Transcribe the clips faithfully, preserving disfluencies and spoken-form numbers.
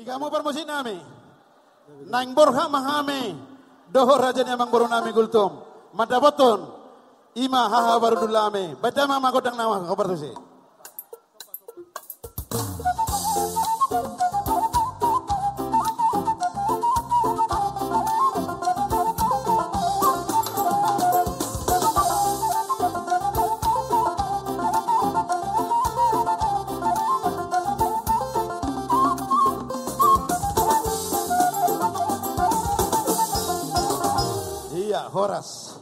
Hamu parmusik nami. Naeng borhat ma hami dohot raja ni amangboru nami Gultom mandapothon ima haha parhundul nami. Baen damang ma gondang na hombar tusi. Ia, horas.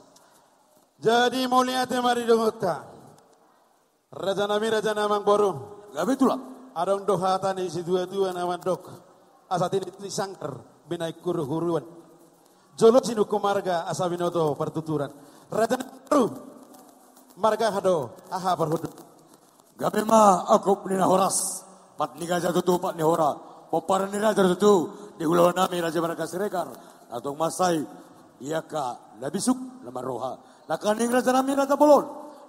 Jadi mauliate ma di dohononta. Raja nami, raja ni amangboru. Gabe tulang. Adong do hata ni situatua na mandok: asa tiniti sanggar binahen huruhuruan, jolo sinungkun marga asa binoto partuturan. Raja ni amangboru, marga aha do haha parhundul? Gabe ma angkup ni na horas, pat ni gaja tutu pat ni hora, pomparan ni raja tutu di ulaon nami raja marga Siregar, na tong mansai di angka na bisuk na marroha. Nangkaning raja nami raja bolon,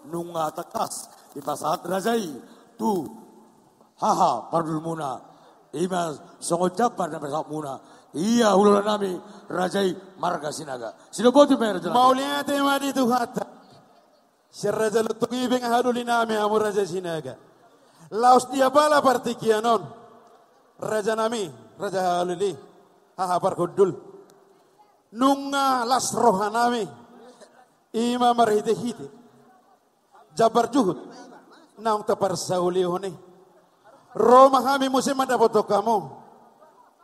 nunga tangkas dipasahat raja i tu haha parhundulmuna, ima songon jambar na pasahatmuna. Ia hulahula nami raja i marga Sinaga. Sidohonon ma raja nami. Mauliate ma di Tuhanta. Sian raja Lontung i pe nga hadoli nami hamu raja Sinaga. Laos di apala partingkian on, raja nami, raja hahaholili, haha parhundul, nunga las roha nami, ima marhitehite jambar juhut naung taparsaulihon i, ro ma hami muse mandapothon hamu,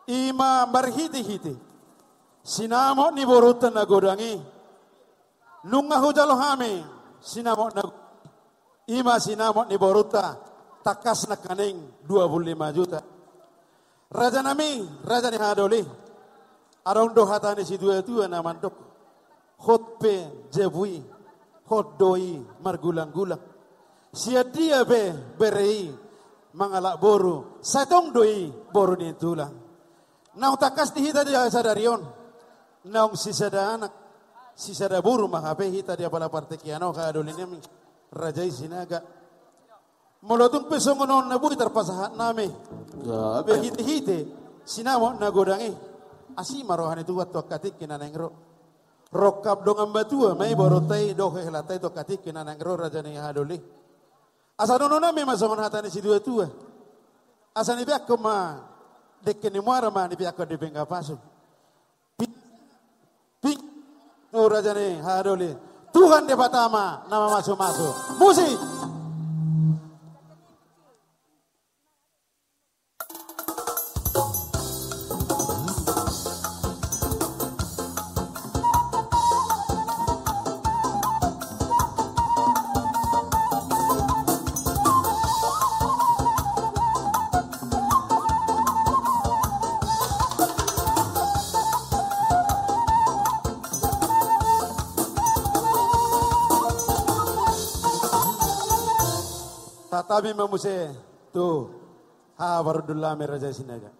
ima marhitehite sinamot ni borunta na godang i. Nunga hujalo hami sinamot na godang i, ima sinamot ni borunta, tangkas nangkaning dua puluh lima juta. Raja nami, raja ni hahaholili, adong do hata ni situatua na mandok: Hot pe jabu i, hot do i margulanggulang. Sian dia pe bere i mangalap boru, sai tong do i boru ni tulang. Naung tangkas di hita di sadari on, naung sisada anak, sisada boru ma hape hita di apala partingkian on, hahaholili nami raja i Sinaga. Molo tung pe songon on na boi tarpasahat nami, gabe, hite-hite sinamot na godang i, asi ma roha ni Tuhan tu angka tingki na naeng ro. Rongkap dongan matua ma i borunta i dohot helanta i tu angka tingki na naeng ro, raja ni hahaholili. Asa dohonon nami ma songon hata ni situatua: Asa nipeakkon ma dengke ni muara ma nipeakkon di penggapasu. Ping, ping, tu raja ni hahaholili. Tuhan Debata ma na mamasumasu. Musik. Tatabimi ma muse tu haha parhundul nami raja Sinaga.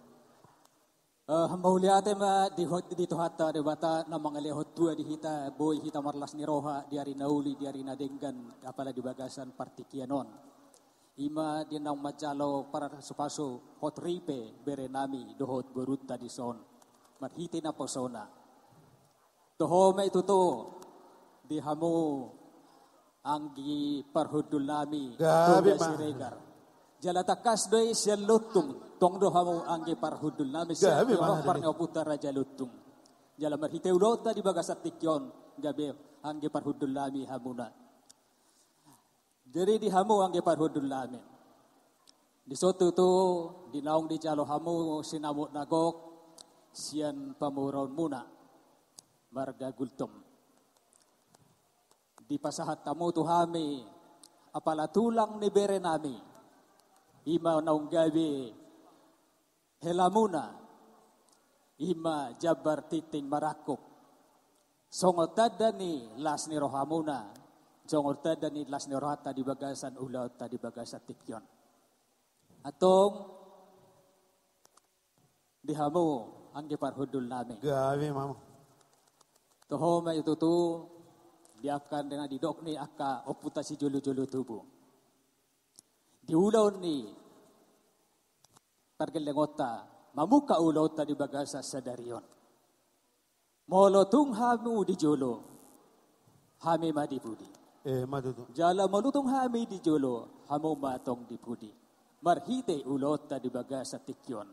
Eh, mauliate ma di ho-, di Tuhanta Debata na mangalehon tua di hita, boi hita marlas ni roha di ari na uli, di ari na denggan, apala di bagasan partingkian on. Ima di naung manjalo parpasupasu, hot ripe bere nami dohot borunta dison marhite naposona. Toho ma i tutu di hamu anggi parhundul nami, gabe Toga ma. Siregar. Jala tangkas do i sian Lontung, tong do hamu anggi parhundul nami sian, gabe ma, di roha ni ompunta Raja Lontung. Jala marhite ulaonta di bagasan tingki on, gabe anggi parhundul nami hamuna. Jadi di hamu anggi parhundul nami, dison tutu di naung dijalo hamu sinamot na gok sian pamoruonmuna marga Gultom, dipasahat hamu tu hami apala tulang ni bere nami, ima naung gabe helamuna, ima jambar tintin marangkup. Songon tanda ni las ni rohamuna, songon tanda ni las ni rohanta di bagasan ulaonta di bagasan tingki on. Antong di hamu anggi parhundul nami. Gabe ma. Toho ma i tutu di angka na nidok ni angka ompunta sijolojolo tubu. Di ulaon ni pargellengonta Mamungka ulaonta di bagasan sadari on. Molo tung hamu di jolo, hami ma di pudi. Eh, ma tutu. Jala molo tung hami di jolo, hamu ma tong di pudi. Marhite ulaonta di bagasan tingki on.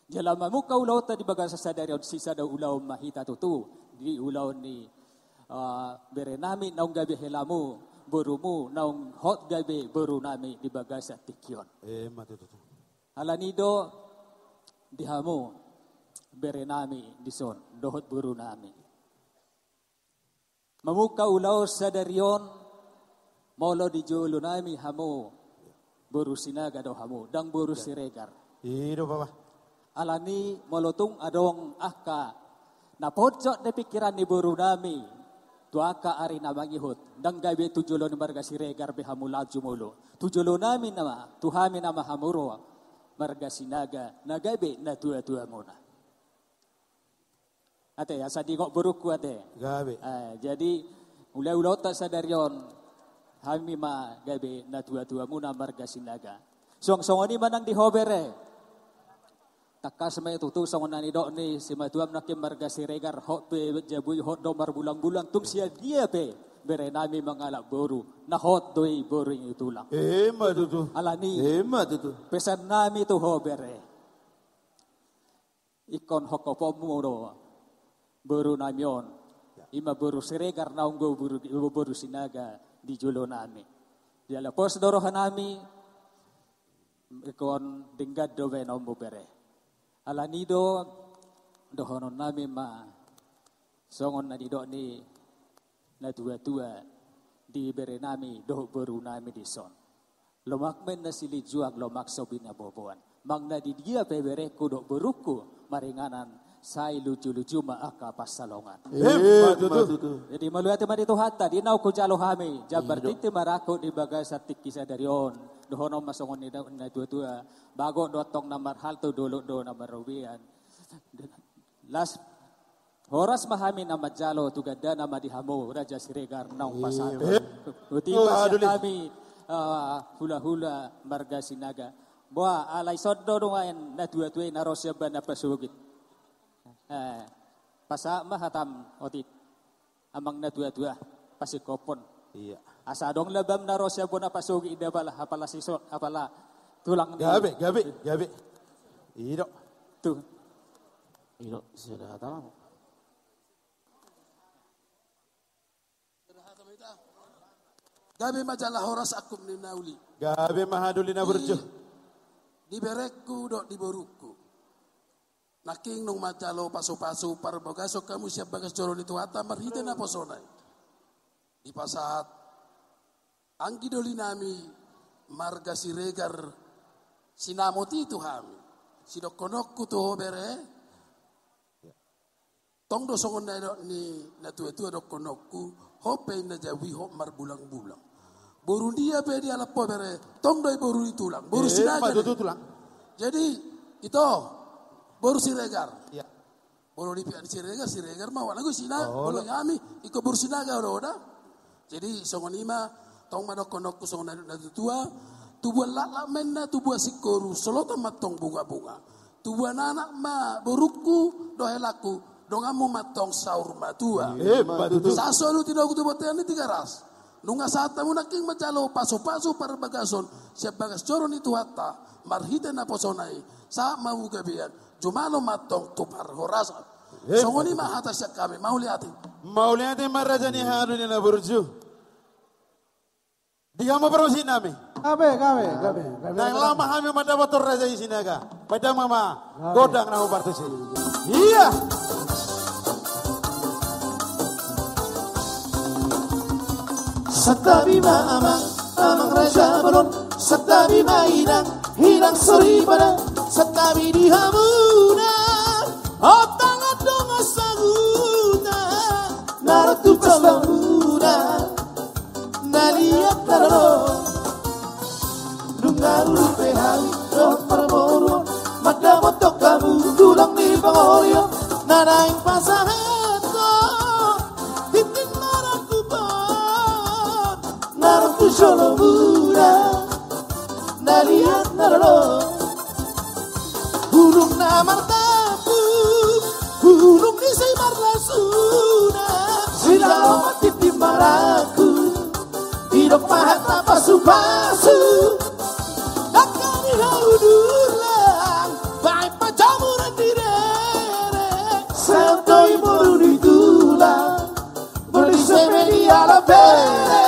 Jala mamungka ulaonta di bagasan sadari on, sisada ulaon ma hita tutu di ulaon ni, ah, berenami naung gabe helamu, borumu naung hot gabe borunami di bagasan tingki on. Eh, ma tutu. Alani do di hamu berenami dison dohot borunami. Mamungka ulaon sadari on, molo di jolonami hamu, boru Sinaga do hamu, ndang boru Siregar. I do, Papa. Alani molo tung adong angka na pojok di pikiran ni borunami tu angka ari na mangihut, ndang gabe tu jolo ni marga Siregar be hamu laho jumolo. Tu jolonami nama, tu hami nama hamu ro, marga Sinaga, na gabe natuatuamuna. Ate, asa diingot borungku ate. Gabe. Eh, jadi, ulaonta sadari on, hami ma gabe natuatuamuna marga Sinaga. Suang songon i ma nang di ho bere. Tangkas ma i tutu songon na nidok ni simatuam nangkin, marga Siregar, hot pe jabu i, hot do marbulangbulang, tung sian dia pe berenami mangalap boru, na hot do i boru ni tulang. Eh, ma tutu. Alani. Eh, ma tutu. Pesannami tu ho bere. Ingkon hongkoponmu do borunami on. Ya. I ma boru Siregar naung gabe boru, boru Sinaga di jolonami. Jala pos do rohanami, ingkon denggan do baenonmu bere. Alani do dohononnami ma songon na nidok ni natuatua di berenami dohot borunami dison. Lomak ma inna silinjuang, lomak so binaboboan. Manang na di dia pe berengku dohot borungku maringanan, sai lujuluju ma angka pansalongan. Emma tutu. Jadi mauliate ma di Tuhanta, di naung hujalo hami jambar tintin marangkup di bagasan tingki sadari on. Dohonon ma songon nidok ni natuatua, bagot do antong na marhalto, dolok do na marrobean. Las horas ma hami na manjalo tu gandana ma di hamu Raja Siregar naung pasahat. Botima sian hami, eh, hulahula marga Sinaga. Boha, alai songon on do nuaeng natuatua i na ro sian bona pasogit. Eh, pasahat ma hatam otik, amang natuatua, pasingkophon. Iya. Asa adong labam na ro sian bona pasogit i, apala, apala sisol, apala tulang ni. Gabe, gabe, gabe. I do. Tu. I do, sudah tahu. Gabe ma jala horas angkup ni na uli. Gabe ma haha uli na burju. Di, di berengku dohot di borungku. Nangkin naung manjalo pasupasu parbagason hamu sian bagas joro ni Tuhanta marhite naposona i. Dipasahat anggi dolinami marga Siregar sinamot i tu hami. Sidohononku tu ho bere. Tong do songon na nidok ni natuatua dohononku, hot pe inna jabu i, hot marbulangbulang. Boru dia pe dialap ho bere, tong do i boru ni tulang, boru Sinaga do i. Jadi, ito, boru Siregar. Iya. Molo di pihak ni Siregar, Siregar ma, wala go Sinaga, molo hami, ingkon boru Sinaga do da. Jadi, songon i ma, tong ma dohononku songon na nidok ni natuatua, tubuan laklak ma inna, tubuan singkoru, solotan ma antong bungabunga. Tubuan anak ma borungku dohot helangku, donganmu ma antong saur matua. Emma tutu. Sahat solu tinogu tu bontean ni Tigaras. Nunga sahat hamu nangkin manjalo pasupasu parbagason sian bagas joro ni Tuhanta marhite naposona i, sahat ma hamu gabean, jumalo ma antong tu parhorasan. Emma tutu. Songon i ma hata sian hami, mauliate. Mauliate ma raja ni haha uli na burju. Di hamu parmusiknami. Gabe, gabe, gabe, gabe. Naeng laho ma hami mandapothon raja i Sinaga. Baen damang ma gondang na hombar tusi. Iya. Santabi ma amang, amang raja bolon. Santabi ma inang, inang soripada. Santabi di hamuna, hotang adong sahuta, na ro tu pesta muna. Na liat na lolo, nunga ruru pe hami dohot parboruon, mandapothon hamu tulang ni pangoli on, na naeng pasahathon tintin marangkup on, na ro tu jolomuna. Na liat na lolo, bulung na mar Asu, dangka ni na udulang, baen pajamuran di rere. Sai ro do i boru ni tulang, boru ni sepe di ala bere.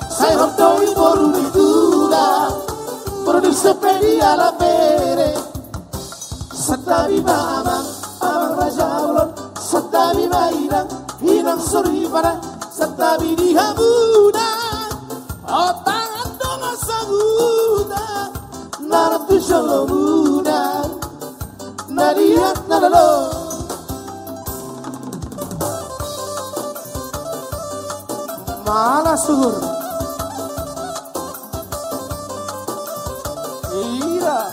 Sai ro do i boru ni tulang, boru ni sepe di ala bere. Santabi ma amang, amang raja bolon. Santabi ma inang, inang soripada. Santabi di hamuna, otangan dongan sahuta, na ro tu jolomuna, na liat na lolo. Malas suhur. Ira.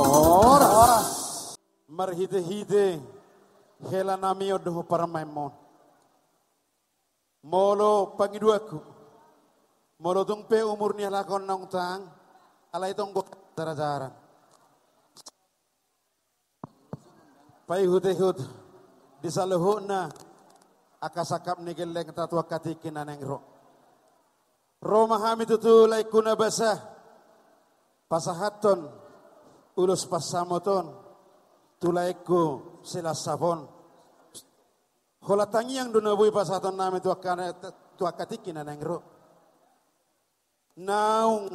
Horas. Marhite-hite hela nami on do parumaenmon. Molo pangidoanku, molo tung pe umur ni halak on naung tang, alai tong do jara-jara. Paihut-ihut di saluhutna angka sangkap ni gellengta tu angka tingki na naeng ro. Ro ma hami tutu laengku na basa, pasahathon ulos pansamot on tu laengku si Lansap on. Holan tangiang do na boi pasahaton nami tu angka, tu angka tingki na naeng ro. Naung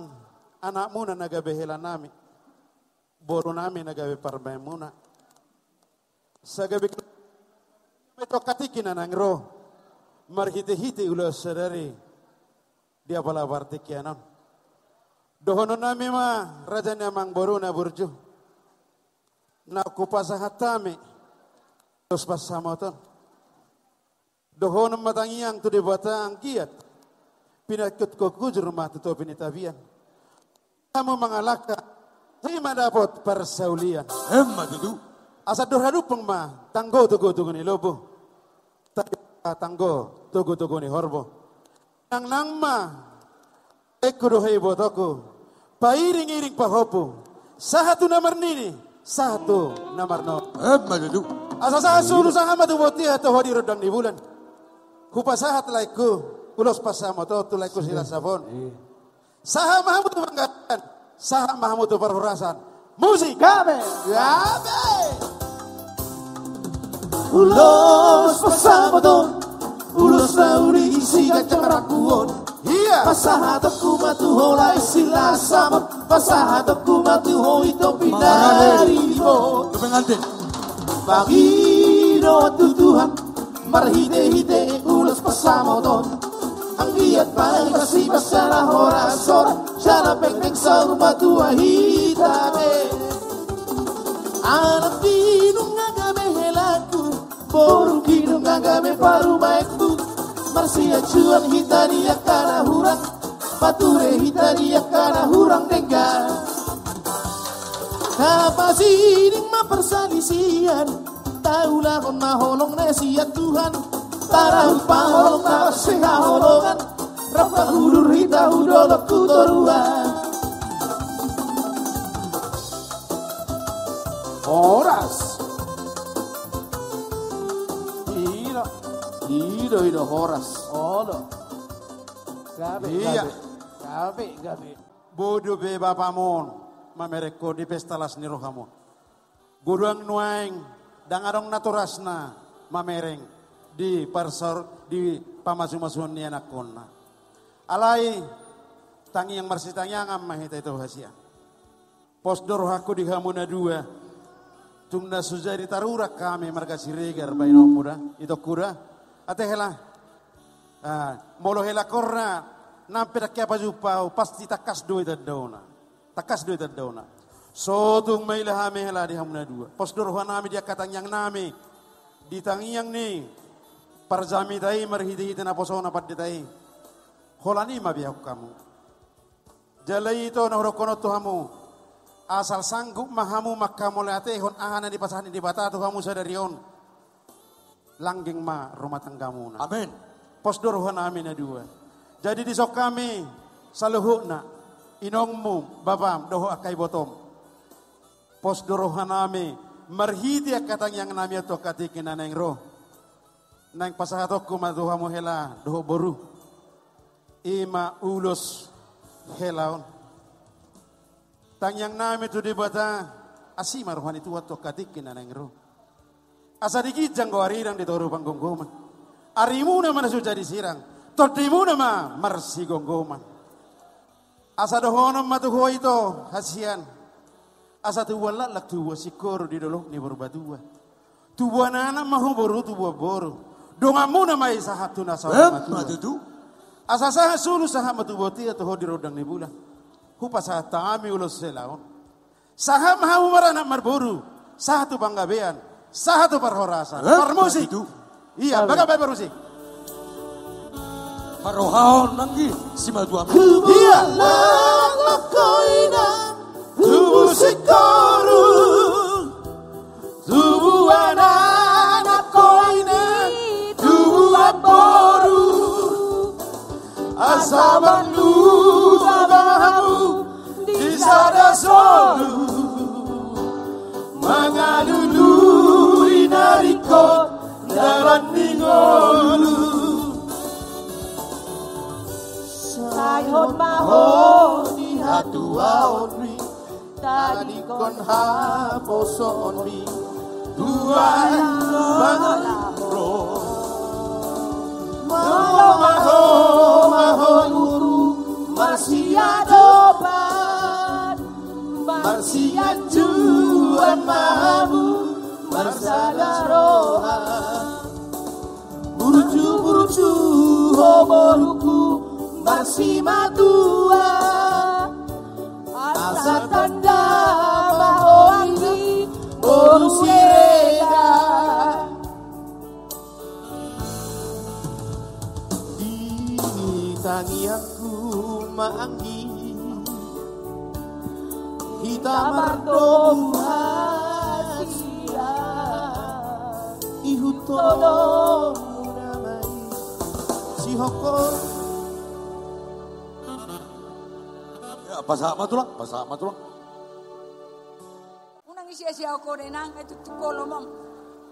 anakmuna na gabe hela nami, boru nami na gabe parumaenmuna. Sai gabe tu angka tingki na naeng ro, marhite-hite ulaon sadari di apala partingkian on. Dohonon nami ma raja ni amangboru na burju, naung hupasahat hami ulos pansamot on. Dohonon ma tangiang tu Debata anggiat pinangkot hujur ma tu topi ni tapian. Hamu mangalangka, sai ma dapot parsaulian. Emma tutu. Asa andor hadumpang ma tanggo togu-togu ni lombu, tanggo togu-togu ni horbo. Nang nang ma, eko dohot ibotongku, pairing-iring pahompu, sahat tu na marnini, sahat tu na marnono. Emma tutu. Asa sahat solu sahat ma tu bontean, tu hodi rondang ni bulan. Hupasahat laengku ulos pansamot on tu laengku si Lansap on. Iya. Sahat ma hamu tu panggabean, sahat ma hamu tu parhorasan. Musik. Gabe. Gabe. Ulos pansamot on, ulos na uli isi ganjang rangku on. Iya. Pasahatonku ma tu ho lae si Lansap on, pasahatonku ma tu ho ito pinari ho. Kepengantin. Pangidoan tu Tuhan, marhite-hite ulos pansamot on. Anggiat ma i pasi pasala horas-horas, jala penggeng saur matua hita be. Anak di nunga gabe helangku, boru di nunga gabe parumaenku. Marsianjuan hita di angka na hurang, pature hita di angka na hurang denggan. Tapasiding ma parsalisian, taulahon ma holong na sian Tuhan. Tarahum ma holong na marsihaholongan, rap ma hudur hita hu dolok tu toruan. Horas. Ida. Ida, ida horas. Olo. Gabe, iya. Gabe. Gabe, gabe. Bodo be bapamon mamereng ho di pesta las ni rohamon. Godang nuaeng ndang adong natorasna mamereng di parsor, di pamasu-masuon ni anakkonna. Alai tangiang marsitangiangan ma hita ito hasian. Pos do rohangku di hamu na dua. Tung na so jadi tarurang hami marga Siregar baenonmu da, itongku da. Ate hela. Ah, molo hela korna, nang pe ndang hea pajumpa ahu, pasti tangkas do i tandaona. Tangkas do i tandaona. So tung maila hami hela di hamu na dua. Pos do roha nami di angka tangiang nami. Di tangiang ni parjamita i marhite-hite naposona pandita i. Holan i ma beahon hamu. Jala ito na hudokkon on tu hamu, asal sanggup ma hamu manghamauliatehon aha na nipasahat ni Debata tu hamu sadari on, langgeng ma rumah tanggamuna. Amin. Pos do roha nami na dua. Jadi dison hami saluhutna. Inongmu, bapam, dohot angka ibotom. Pos do rohanami, marhite angka tangiangnami on tu angka tingki na naeng ro. Naeng pasahatonku ma tu hamu hela, dohot boru. I ma ulos hela on. Tangiangnami tu Debata, asi ma roha ni Tuhan tu angka tingki na naeng ro. Asa di ginjang goar inang di toru panggomgoman. Arimuna ma na so jadi sirang, tondimuna ma marsigomgoman. Asa dohonon ma tu ho ito, hasian. Asa tubuan laklak tubuan singkoru di dolok ni Purbatua. Tubuan anak ma ho boru, tubuan boru. Donganmuna ma i sahat tu na saur matua. Emma tutu. Asa sahat solu sahat ma tu bontean, tu ho di rondang ni bulan. Hupasahat hami ulos hela on. Sahat ma hamu maranak marboru, sahat tu panggabean, sahat tu parhorasan. Emma tutu. Parmusik. Iya, baga bae parmusik. Parrohahon nangkin simatuam. Iya. Laklak ho inang, tubu singkoru. Tubuan anak ho inang, tubuan boru. Asa marluta ma hamu di sada solu, mangalului na ringkot dalan ni ngolu. Saihon ma ho di hatuaonmi, tadingkon haposoonmi, tuan mangalului. Molo ma ho, ma ho boru, marsiadopan, marsianjuan ma hamu, marsada roha. Burju, burju, ho boruku, marsimatua. Asa tanda ma ho anggi, boru Siregar. Di tangiangku ma anggi, hita mardomu hasian. Ihuthononmuna ma i sihongkon. Ya, pasahat ma tulang, pasahat ma tulang. Unang isia-sia ho da inang, ai tutu holom on.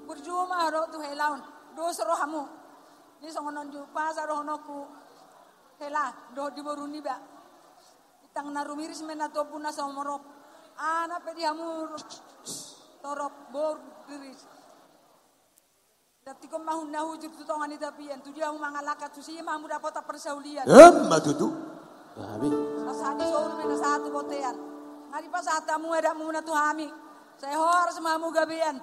Burju ma ho dohot tu hela on. Dos rohamu. Jadi songon on jumpang sa dohononku. Hela, dohot di boru niba. Bintang na rumiris ma i na tombu na sumorop. Anak pe di hamu torop, boru riris. Dapot ho ma hamu na hujur tu tonga ni tapian, tu dia hamu mangalangka, tusi ma hamu dapotan parsaulian. Emma tutu. Gabe. Asa di solu pe na sahat tu bontean. Nga dipasahat hamu adatmuna tu hami. Sai horas ma hamu gabean.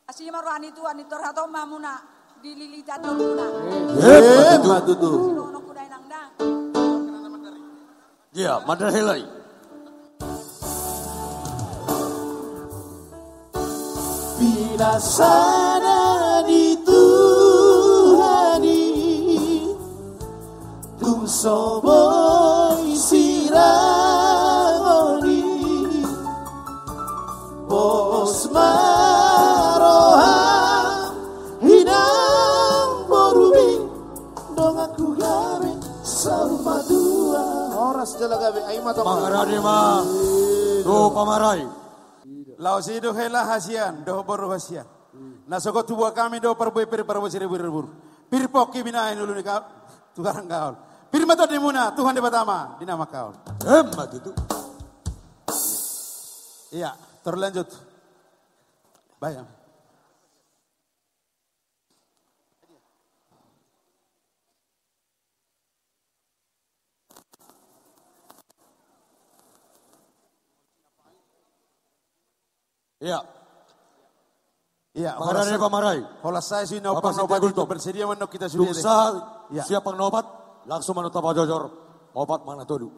Asi ma roha ni Tuhan, nintor hatop ma hamuna dililita toluna. Emma tutu. Emma tutu. Sidohononku da inang da. Iya, mandar hela i. Pinasahat ni Tuhan i, tung so boi sirang on i. Pos ma roha inang borumi, donganku gabe saur matua. Horas jala gabe, ai ma tong. Mangarade ma tu pamarai. Laos i do hela hasian, dohot boru hasian. Na sogot tubuan hami do parbue pir, parbue siribu-ribu. Pir pongki binahen ulu ni ka-, tu garang gaol. Pir ma tondimuna, Tuhan Debata ma di na mangkaol. Emma tutu. Iya, terlanjut. Baik. Iya. Iya, pamarai, holas sa-, pamarai. Holas sa i si na opat, na opat itu bersedia ma annon hita sude. Tung sahat siap pangnopat, langsung ma annon tapajojor opat manang na tolu.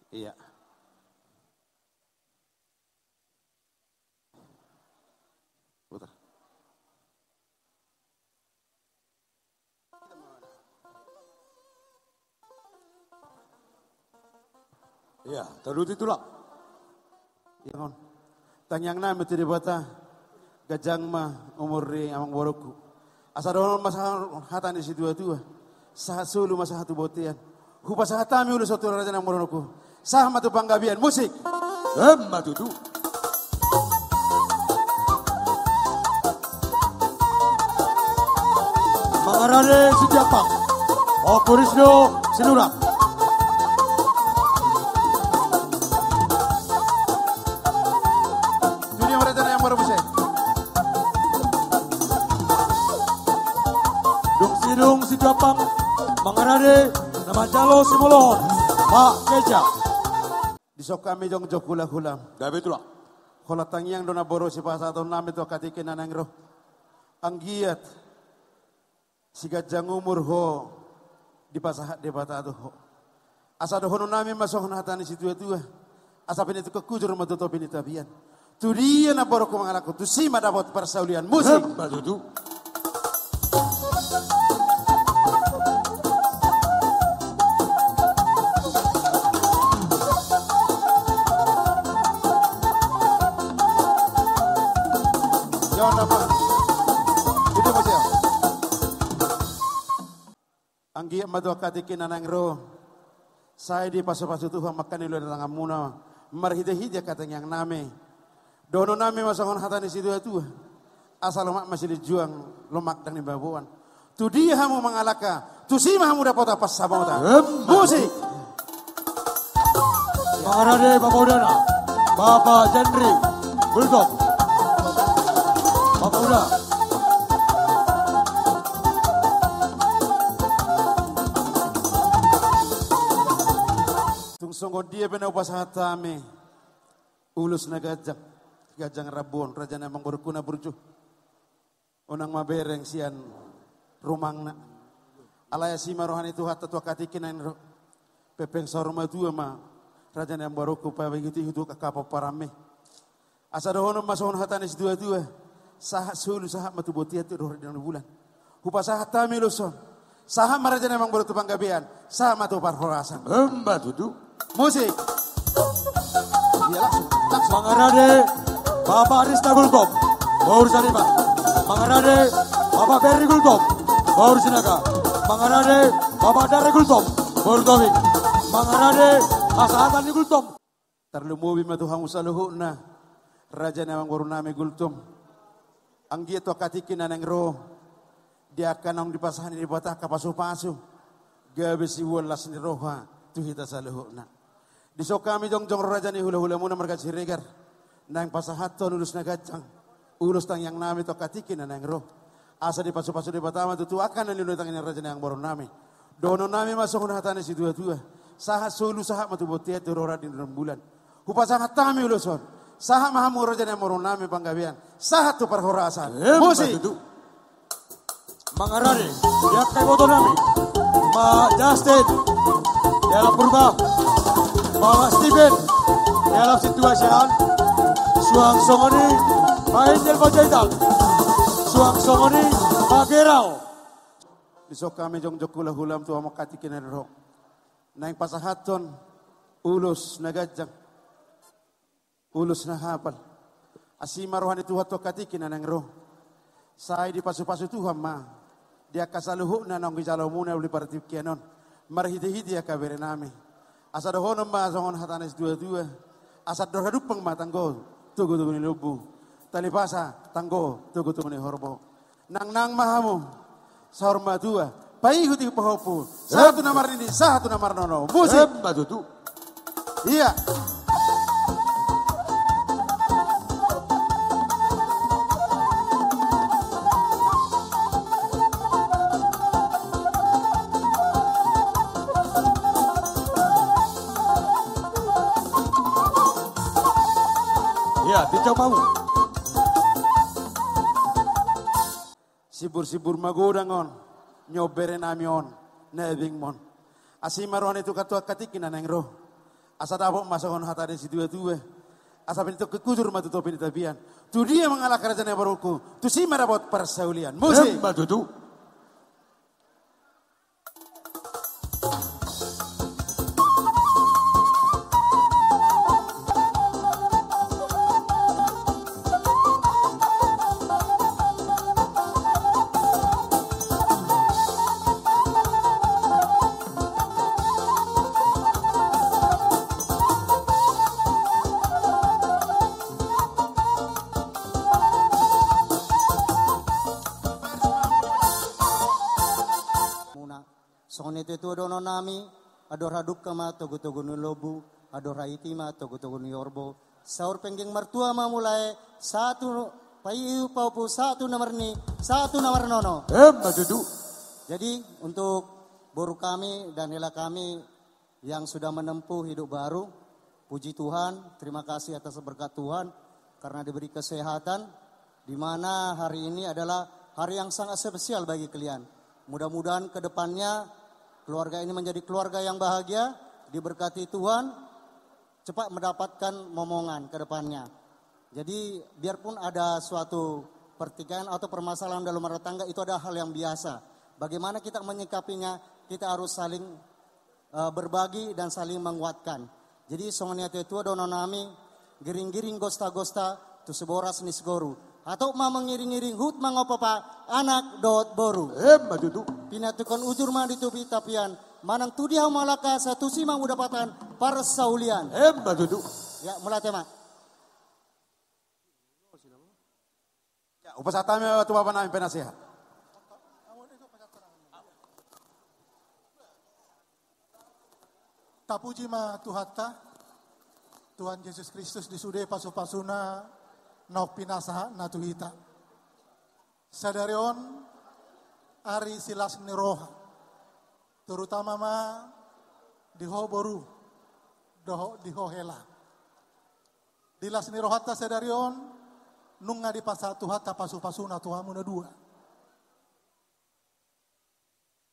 Iya. Putar. Iya, tolu i tulang. Iya, on. Tangiangnami tu Debata, ganjang ma umur ni amangborungku. Asa dohonon ma sahat hata ni situatua. Sahat solu ma sahat tu bontean. Hupasahat hami ulos on tu raja ni amangborungku. Sahat ma tu panggabean. Musik. Emma tutu. Mangarade Sijampang. Ompu Risno Sinurat. Dung sidung Sijampang mangarade na manjalo simolohon. Pak Keja. Dison hami jongjong hula-hula. Gabe tulang. Holan tangiang do na boi sipasahaton nami tu angka tingki na naeng ro. Anggiat siganjang umur ho dipasahat Debata tu ho. Asa dohonon nami ma songon hata ni situa-tua. Asa pinantikhon hujur ma tu topi ni tapian. Tu dia na borokku mangalangka tusi ma dapot parsaulian. Musik. Emma tutu. Jawab apa? Itu masih ya? Anggiat ma tu angka tingki na naeng ro. Sai dipasu-pasu Tuhan ma angka na niluluan ni tanganmuna marhite-hite angka tangiang nami. Dohonon nami ma songon hata ni situa-tua. Asa lomak ma silinjuang, lomak ndang nibaboan. Tu dia hamu mangalangka, tusi ma hamu dapotan pansamotan. Emma. Musik. Mangarade Bapak Udana, Bapak Jandri Gultom. Bapak Uda. Tung songon dia pe na hupasahat hami ulos na ganjang, ganjang rambu on, raja ni amangborungku na burju. Unang mabereng sian rumangna. Alai asi ma roha ni Tuhanta tu angka tingki na naeng ro. Pepeng saur matua ma raja ni amangborungku paihut-ihut tu angka pomparanmi. Asa dohonon ma songon hata ni situa-tua. Sahat solu sahat ma tu bontean tu dohot di na bulan. Hupasahat hami ulos on. Sahat ma raja ni amangboru tu panggabean. Sahat ma tu parhorasan. Emma tutu. Musik. Iya, langsung, langsung. Mangarade Bapak Arisna Gultom, boru Sariman. Mangarade Bapak Beri Gultom, boru Sinaga. Mangarade Bapak Dare Gultom, boru Tobing. Mangarade hasahatan ni Gultom. Tarlumobi ma tu hamu saluhutna, raja ni amangboru nami Gultom. Anggiat tu angka tingki na naeng ro, di angka naung dipasahat ni Debata angka pasu-pasu, gabe siboan las ni roha tu hita saluhutna. Dison hami jongjong ro raja ni hula-hulamuna marga Siregar, naeng pasahathon ulos na ganjang, ulos tangiang nami tu angka tingki na naeng ro. Asa dipasu-pasu Debata ma tutu angka na niluluan ni tangan ni raja ni amangboru nami. Dohonon nami ma songon hata ni situa-tua. Sahat solu sahat ma tu bontean tu dohot di na bulan. Hupasahat hami ulos on. Sahat ma hamu raja ni amangboru nami panggabean. Sahat tu parhorasan. Emma tutu. Musik. Mangarade di angka iboto nami, Pak Justin di halak Purba, Bapak Steven di halak Situasian, suang songon i Pak Angel Panjaitan, suang songon i Pak Gerau. Dison hami jongjong hula-hula tu hamu angka tingki na naeng ro. Naeng pasahathon ulos na ganjang, ulos na hapal. Asi ma roha ni Tuhan tu angka tingki na naeng ro. Sai dipasu-pasu Tuhan ma di angka saluhutna naung dijalo muna di partingkian on, marhite-hite angka bere nami. Asa dohonon ma songon hata ni situa-tua. Asa andor hadumpang ma tanggo togu-togu ni lombu, tali pasa tanggo togu-togu ni horbo. Nangnang ma hamu saur matua, paihut-ihut pahompu, sahat tu na marnini, sahat tu na marnono. Musik. Emma tutu. Iya. Iya, dijawab mau. Sibur-sibur magodang on, nyombere nami on, nebeng mon. Asi ma roha ni Tuhan tu angka tingki na naeng ro. Asa dapot ma songon hata ni situa-tua. Asa pinantikhon hujur ma tu topi ni tapian. Tu dia mangalangka raja ni amangborungku, tusi ma dapot parsaulian. Musik. Emma tutu. Tutu dohonon nami, andor hadungka ma togu-togu ni lombu, andor haiti ma togu-togu ni horbo. Saur penggeng martua ma mulae, sahat tu paiu paupu, sahat tu na marni, sahat tu na marnono. Emma tutu. Jadi, untuk boru kami dan hela kami yang sudah menempuh hidup baru, puji Tuhan, terima kasih atas berkat Tuhan karena diberi kesehatan, di mana hari ini adalah hari yang sangat spesial bagi kalian. Mudah-mudahan ke depannya keluarga ini menjadi keluarga yang bahagia, diberkati Tuhan, cepat mendapatkan momongan ke depannya. Jadi, biarpun ada suatu pertikaian atau permasalahan dalam rumah tangga, itu adalah hal yang biasa. Bagaimana kita menyikapinya, kita harus saling, eh, berbagi dan saling menguatkan. Jadi, songon i ma tutu dohonon nami, giring-giring gosta-gosta, tu siboras ni sigoru. Hatop ma mangiring-iring, huhut mangompar anak dohot boru. Emma tutu. Pinantikhon ujur ma di topi tapian, manang tu dia hamu mangalangka, sai tusi ma hamu dapatan parsaulian. Emma tutu. Ya, mauliate ma. Ya, hupasahat hami ma tu bapa nami penasehat. Tapuji ma Tuhanta, Tuhan Jesus Kristus, di sude pasu-pasuna naung pinasahatna tu hita. Sadari on ari silas ni roha, terutama ma di ho boru dohot di ho hela. Di las ni rohanta sadari on, nunga dipasahat Tuhanta pasu-pasuna tu hamu na dua.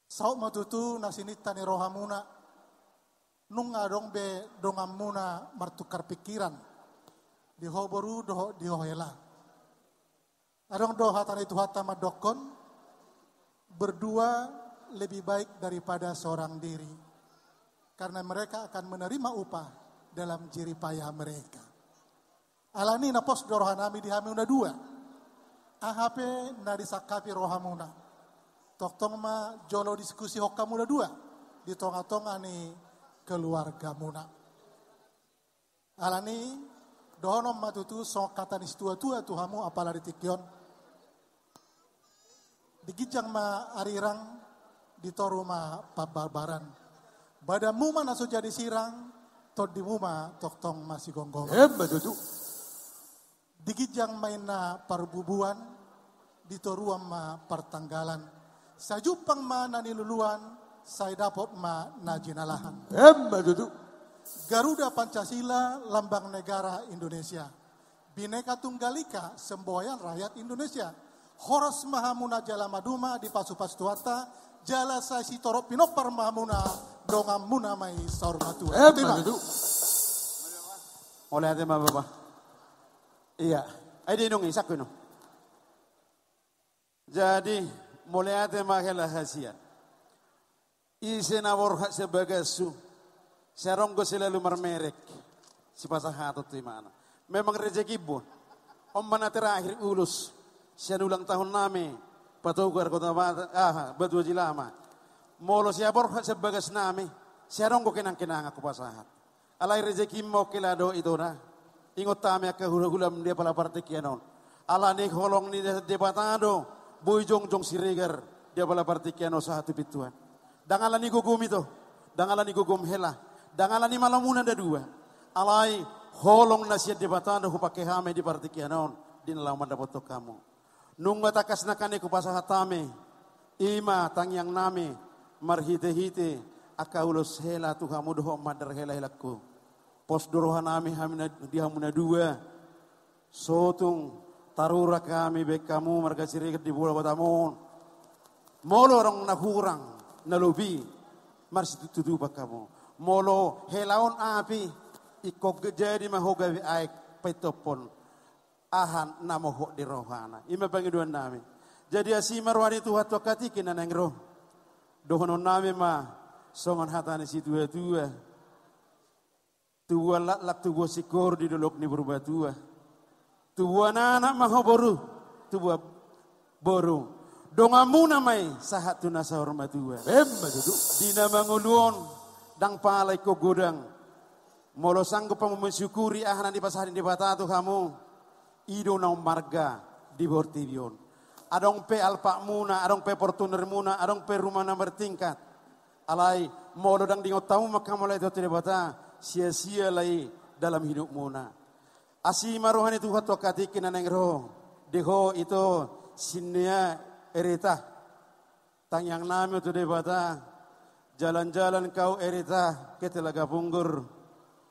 Saut ma tutu na sininta ni rohamuna, nunga adong be donganmuna martukar pikiran, di ho boru dohot di ho hela. Adong do hata ni Tuhanta mandokkon, berdua lebih baik daripada seorang diri, karena mereka akan menerima upah dalam jerih payah mereka. Alani na pos do rohanami di hamu na dua. Aha pe na disangkapi rohamuna, tongtong ma jolo diskusi ho hamu na dua di tonga-tonga ni keluargamuna. Alani, dohonon ma tutu songon hata ni situa-tua tu hamu apala di tingki on. Di ginjang ma arirang, di toru ma pambarbaran. Badanmu ma na so jadi sirang, tondimu ma tongtong masigomgoman. Emma tutu. Di ginjang ma inna parbubuan, di toruan ma partanggalan. Sai jumpang ma na niluluan, sai dapot ma na jinalahan. Emma tutu. Garuda Pancasila, lambang negara Indonesia. Bhinneka Tunggal Ika, semboyan rakyat Indonesia. Horas ma hamu na jala maduma, dipasu-pasu Tuhanta, jala sai sitorop pinompar ma hamuna, donganmuna ma i saur matua. Emma tutu. Mauliate ma, Bapa. Iya. Ai di inong i, saku inong. Jadi, mauliate ma hela hasian. Ise na borhat sian bagashu, sai adong do selalu marmerek, sipasahaton tu imana. Memang rezeki bo. On ma na terakhir ulos sian ulang tahun nami, Patogar Kota Batam, aha, Batu Aji Lama. Molo sai borhat sian bagas nami, sai adong do kenang-kenangan hupasahat. Alai rezeki ma on hela do i, Tona. Ingot hami angka hula-hulam di apala partingkian on. Alani holong ni Debata do boi jongjong Siregar di apala partingkian on sahat tu pintuan. Ndang alani gogom i, Tona. Ndang alani gogom hela. Ndang alani malamuna na dua. Alai holong na sian Debata do hupangke hami di partingkian on, di na laho mandapothon hamu. Nunga tangkas nangkaning hupasahat hami, i ma tangiang nami, marhite-hite angka ulos hela tu hamu dohot mandar hela-helangku. Pos do roha nami hami na, di hamu na dua. Sotung tarurang hami baen hamu marga Siregar di Pulo Batam on. Molo adong na hurang, na lobi, marsitutupan hamu. Molo hela on api, ingkon jadi ma ho gabe aek paintophon aha na mohop di rohana. I ma pangidoan nami. Jadi asi ma roha ni Tuhan tu angka tingki na naeng ro. Dohonon nami ma songon hata ni situa-tua. Tubuan laklak, tubuan singkoru di dolok ni Purbatua. Tubuan anak ma ho boru, tubuan boru. Donganmuna ma i sahat tu na saur matua. Emma tutu. Di na mangolu on, ndang pala ingkon godang. Molo sanggup hamu mensyukuri aha na nipasahat ni Debata tu hamu, i do na ummarga di portibi on. Adong pe Alphardmuna, adong pe Fortunermuna, adong pe rumah na bertingkat. Alai molo ndang diingot hamu manghamauliatehon tu Debata, sia-sia lae dalam hidupmuna. Asi ma roha ni Tuhan tu angka tingki na naeng ro di ho ito, Sinea Ereta. Tangiang nami tu Debata, jalan-jalan kau Ereta ke Telaga Punggur,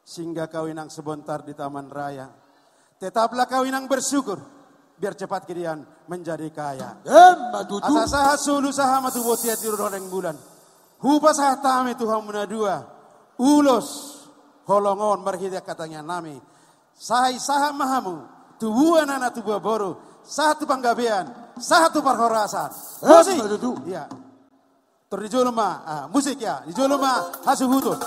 singgah kau inang sebentar di Taman Raya. Tetaplah kau inang bersyukur, biar cepat kalian menjadi kaya. Emma tutu. Asa sahat solu sahat ma tu bontean di ro dohot rembulan. Hupasahat hami tu hamu na dua ulos holong on marhite angka tangiang nami. Sai sahat ma hamu tubuan anak tubuan boru, sahat tu panggabean, sahat tu parhorasan. Musik. Emma tutu. Iya. Tor di jolo ma, ah, musik ya, di jolo ma hasuhuton.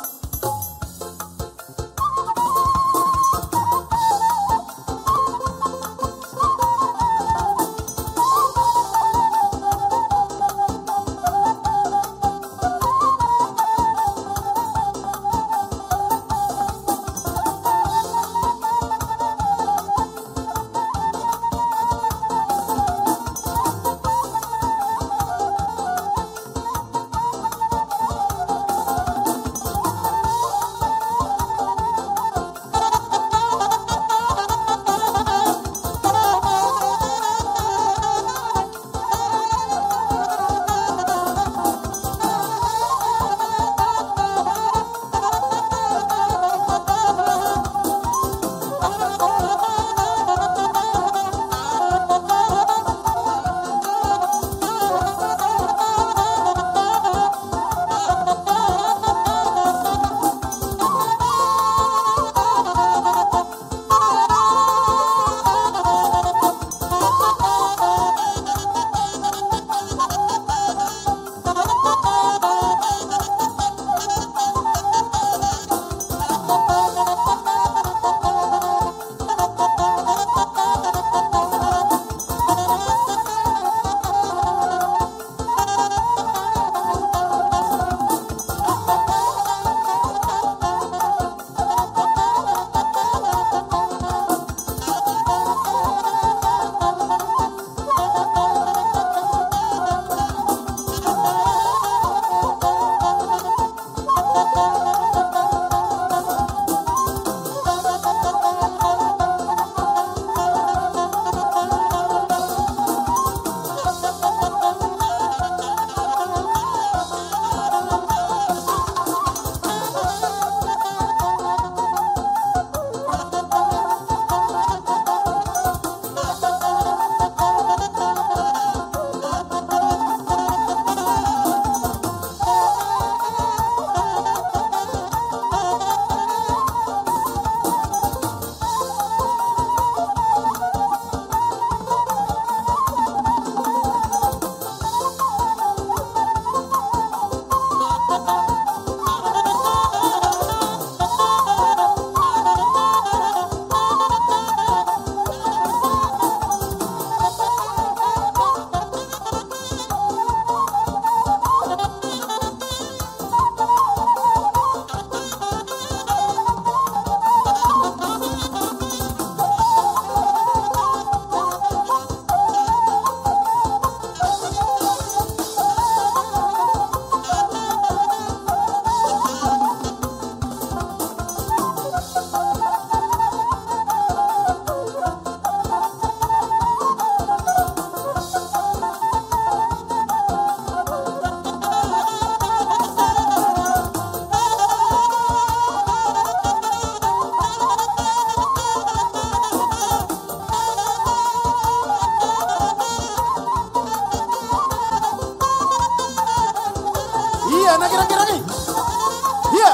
Iya, nagi, nagi, nagi. Iya.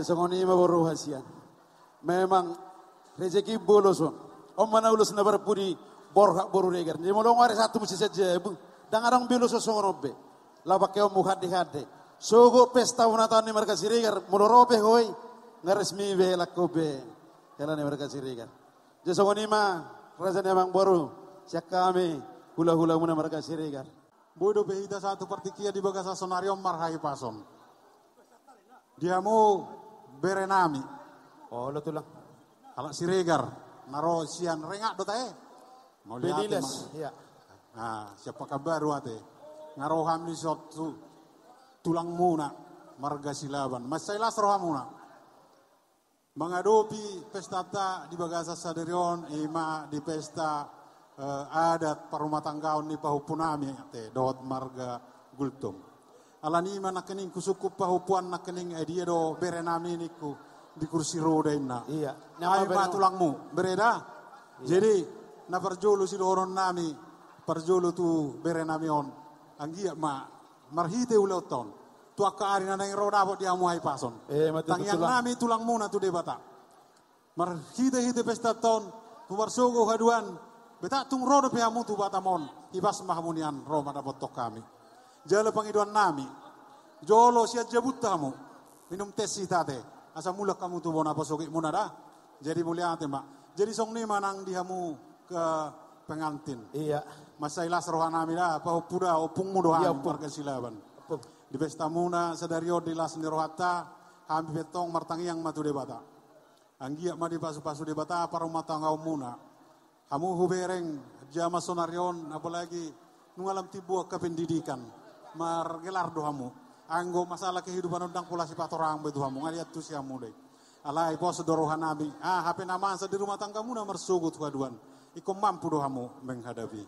Songon i ma boru hasian. Memang rezeki bolus on. On ma na ulos na parpudi borhat boru Regar. Jadi molo nunga ari Sabtu muse saja, bu. Ndang adong be ulos songon on be. Laho pakeonmu hande-hande. Sogot pesta ulang tahun ni marga Siregar, molo ro pe ho i, nunga resmi be helangkon be. Hela ni marga Siregar. Jadi songon i ma, raja ni amangboru, sian hami, hula-hulamuna marga Siregar. Boi dope hita sahat tu partingkian di bagasan sonari on marhahipason. Di hamu berenami. Olo tulang. Halak Siregar, na ro sian Rengat do ate. Mauliate. Bedilas, ma. Iya. Nah, sian Pekanbaru ate. Nga ro hami dison tu tulangmuna, marga Silaban. Mansai las rohamuna. Mangadopi pestanta di bagasan sadari on, i ma di pesta, eh, adat parumatanggaon ni pahompunami, ate, dohot marga Gultom. Alani i ma nangkining husungkun pahompuan nangkining, eh, dia do berenami ningku di kursi roda inna. Iya. Ahu ma bere- tulangmu, bere da? Iya. Jadi, na parjolo sidohononnami, parjolo tu berenami on. Anggiat ma marhite ulaonta on. Tu angka ari na naeng ro dapot di hamu hahipason. Eh, ma tutu tulang. Tangiangnami tulangmuna tu Debata. Marhite-hite pestanta on, tu marsogot haduan, beta tung ro dope hamu tu Batam on, ibas ma hamu nian ro mandapothon hami. Jala pangidoannami, jolo sian jabunta hamu, minum tes hita ate, asa mulak hamu tu bona pasogitmuna da. Jadi mauliate ma. Jadi songon i ma nang di hamu ke pengantin. Iya. Mansai las rohanami da, pahompu da, ompungmu do hami, ompung. Marga Silaban. Ompung. Di pestamuna sadari on di las ni rohanta, hami pe tong martangiang ma tu Debata. Anggiat ma dipasu-pasu Debata parumatanggaonmuna. Hamu hubereng, jaman sonari on, apalagi nunga lam timbo angka pendidikan. Margelar do hamu. Anggo masalah kehidupan on ndang pola sipatorang be tu hamu, nga diantusi hamu do i. Alai pos do rohanami, ah, hape na masa di rumah tanggamuna marsogot haduan. Ingkon mampu do hamu menghadapi.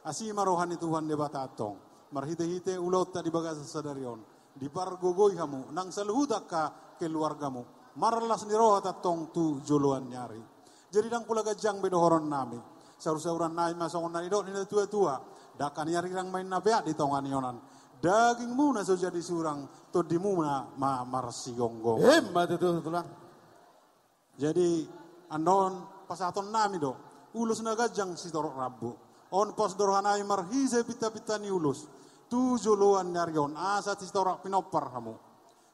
Asi ma roha ni Tuhan Debata antong. Marhite-hite ulaonta di bagasan sadari on. Dipargogoi hamu, nang saluhut angka keluargamu. Marlas ni roha tantong tu joloan ni ari. Jadi ndang pola ganjang be dohononnami. Saur-saurannami ma songon na nidok ni natua-tua. Dangka ni arirang ma inna peak di tonga ni onan. Dagingmuna so jadi surang, tondimuna ma marsigomgoman. Emma tutu tulang. Jadi, annon pasahatonnami do, ulos na ganjang sitorop rambu. On pos do rohanami marhite pinta-pinta ni ulos. Tu joloan ni ari on, asa sitorop pinompar hamu.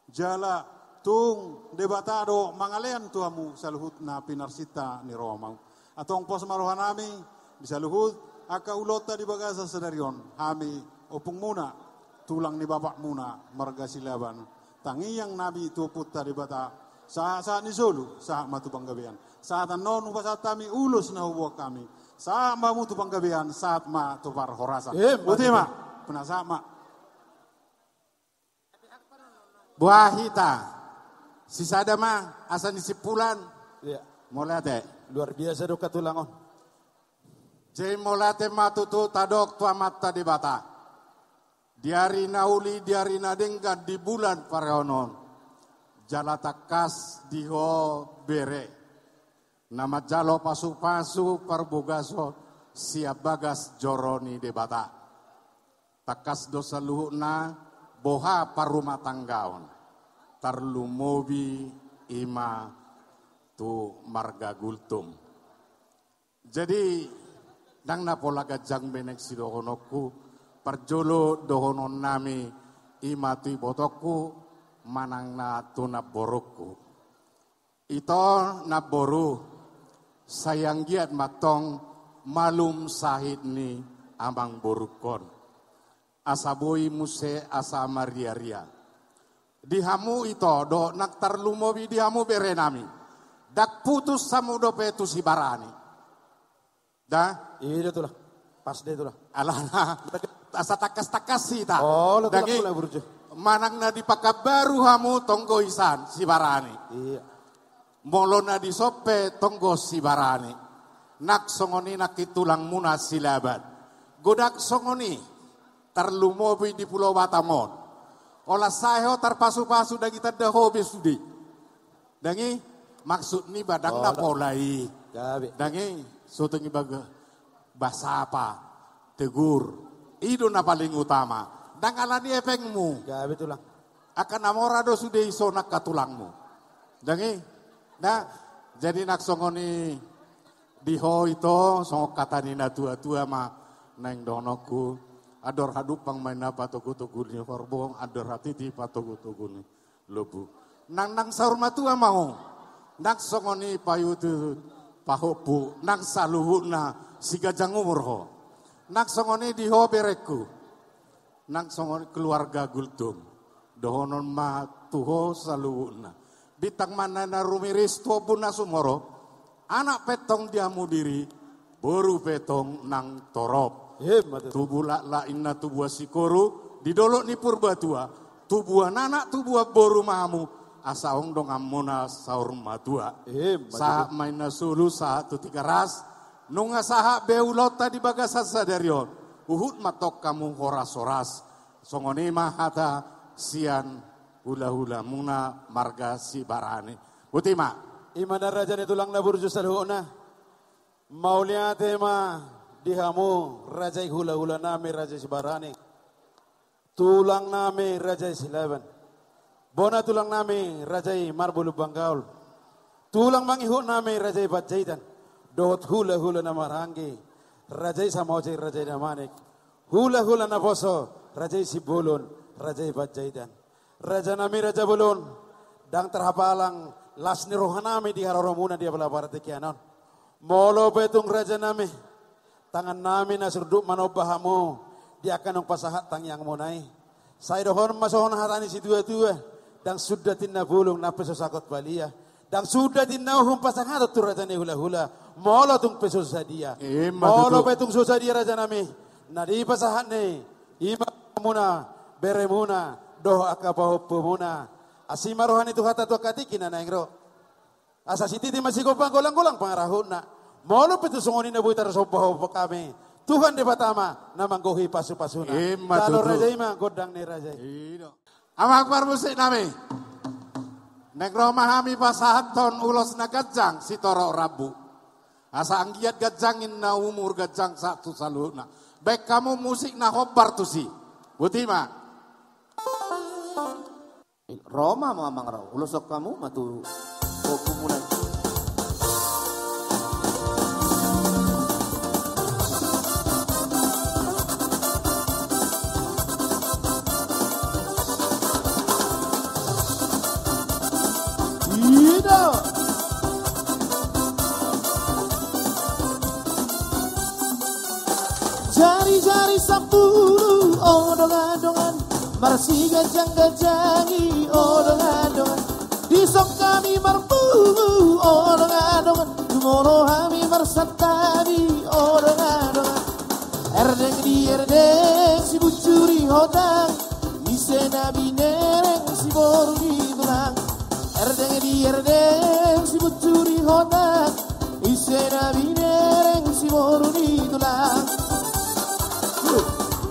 Jala, tung Debata do mangalean tu hamu, saluhut na pinarsinta ni rohamu. Antong pos ma rohanami, di saluhut, angka ulaonta di bagasan sadari on, hami, ompungmuna, tulang ni bapakmuna, marga Silaban. Tangiangnami tu Ompunta Debata, sahat-sahat ni solu, sahat ma tu panggabean. Sahat annon hupasahat hami ulos na huboan hami. Sahat ma hamu tu panggabean, sahat ma tu parhorasan. Eh, botima, mantap. Penasahat ma. Boha hita. Sisada ma, asa ni simpulan. Iya. Mauliate. Luar biasa do angka tulang on. Jadi mauliate ma tutu tadok tu Amanta Debata. Di ari na uli, di ari na denggan, di bulan pareon on. Jala tangkas di ho bere. Na manjalo pasu-pasu parbogason sian bagas joro ni Debata. Tangkas do saluhutna boha parumatanggaon. Tarlumobi i ma tu marga Gultom. Jadi, ndang na pola ganjang be naeng sidohononku, parjolo dohononnami i ma tu ibotongku, manang na tu namborungku. Ito namboru, sai anggiat ma antong malum sahit ni amangborungkon. Asa boi muse asa maria-ria. Di hamu ito, dohot nang tarlumobi di hamu berenami. Ndang putus hamu dope tu Sibarani. Da? I do tulang. Pas do i tulang. Alana, asa tangkas-tangkas hita. Olo tulang. Dang i, pula burju. Manang na di Pekanbaru hamu tonggo i sian Sibarani. Iya. Molo na dison pe tonggo Sibarani. Nang songon i nangkin tulangmuna Silaban. Godang songon i. Tarlumobi di Pulo Batam on. Olat sae ho tarpasu-pasu, dang i tanda ho be sude. Dang i, maksud niba ndang na pola i. Gabe. Dang i, sotung iba ge-, basapa, tegur. I do na paling utama. Ndang alani epengmu. Gabe tulang. Angka na mora do sude i songon angka tulangmu. Ndang i. Nah, jadi nang songon i di ho ito, songon hata ni na tua-tua ma naeng dohononku. Andor hadumpang ma inna patogu-togu ni horbo, andor hatiti patogu-togu ni lombu. Nang, nang saur matua ma ho. Nang songon i paihutihut pahompu, nang saluhutna siganjang umur ho. Nang songon i di ho berengku. Nang songon keluarga Gultom. Dohonon ma tu ho saluhutna. Bintang ma na rumiris tu ombun na sumorop. Anak pe tong di hamu diri, boru pe tong nang torop. Emma tutu. Tubu laklak inna tubuan sikoru, di dolok ni Purbatua, tubuan anak tubuan boru ma hamu, asa adong donganmuna saur matua. Emma tutu. Sahat ma inna solu, sahat tu Tigaras, nunga sahat be ulaonta di bagasan sadari on, huhut ma tong hamu horas-horas. Songon i ma hata sian hula-hulamuna marga Sibarani. Botima. I ma na raja ni tulang na burju saluhutna. Mauliate ma di hamu raja i hula-hulanami raja i Sibarani. Tulangnami raja i Silaban. Bona tulangnami raja i Marbulung Banggaol. Tulang mangihutnami raja i Panjaitan. Dohot hula-hula na maranggi. Raja i Samosir raja i Damanik. Hula-hula naposo raja i Simbolon raja i Panjaitan. Rajanami raja bolon, ndang tarhapalang las ni rohanami di haroromuna di apala partingkian on. Molo pe tung rajanami, tangannami na surduk manomba hamu di angka naung pasahat tangiangmuna i. Sai dohonon ma songon hata ni situa-tua, ndang sundat inna bulung nang pe so sagot balia. Ndang sundat inna uhum pasahaton tu raja ni hula-hula, molo tung pe so sadia. Ima tutu. Molo pe tung so sadia rajanami, na dipasahat ni i ma hamuna, beremuna, dohot angka pahompumuna. Asi ma roha ni Tuhanta tu angka tingki na naeng ro. Asa sititi ma sigompa, golang-golang pangarahutna. Molo pe tung songon i na boi tarsomba-somba hami, Tuhan Debata ma na manggohi pasu-pasuna. Ima tutu. Jalo raja i ma gondang ni raja i. I do. Amang parmusiknami. Naeng ro ma hami pasahathon ulos na ganjang sitorop rambu. Asa anggiat ganjang inna umur, ganjang sahat tu saluhutna. Baen hamu musik na hombar tusi. Botima. Ro ma amang, ro. Uloshon hamu ma tu pahompumuna i. I do. Jari-jari sampulu, o dongan-dongan, marsiganjang-ganjangi, o dongan-dongan. Dison hami marpungu, o dongan-dongan, jumolo hami marsantabi, o dongan-dongan. Erdeng di erdeng, sibuccu di hotang, ise na binereng, siboru di tulang. Erdeng di erdeng, sibuccu di hotang, ise na binereng, siboru di tulang.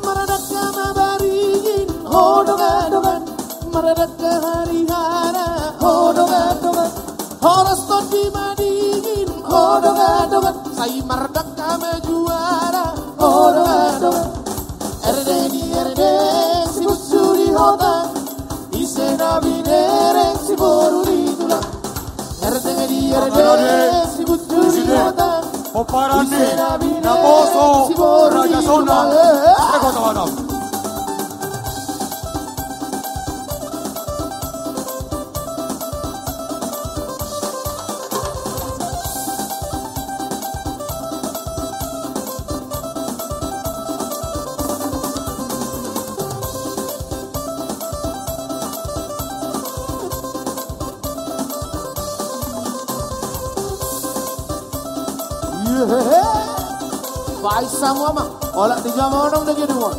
Mardangka ma baringin, o dongan-dongan, mardangka harihara, o dongan-dongan. Horas tondi madingin, o dongan-dongan, sai mardangka ma juara, o dongan-dongan. Erdeng di erdeng, sibuccu di hotang, ise na binereng, siboru di tulang. Erdeng di erdeng, sibuccu di hotang, ise na binereng, siboru di tulang. Baen hamu amang, olat di jamanong na gedung on.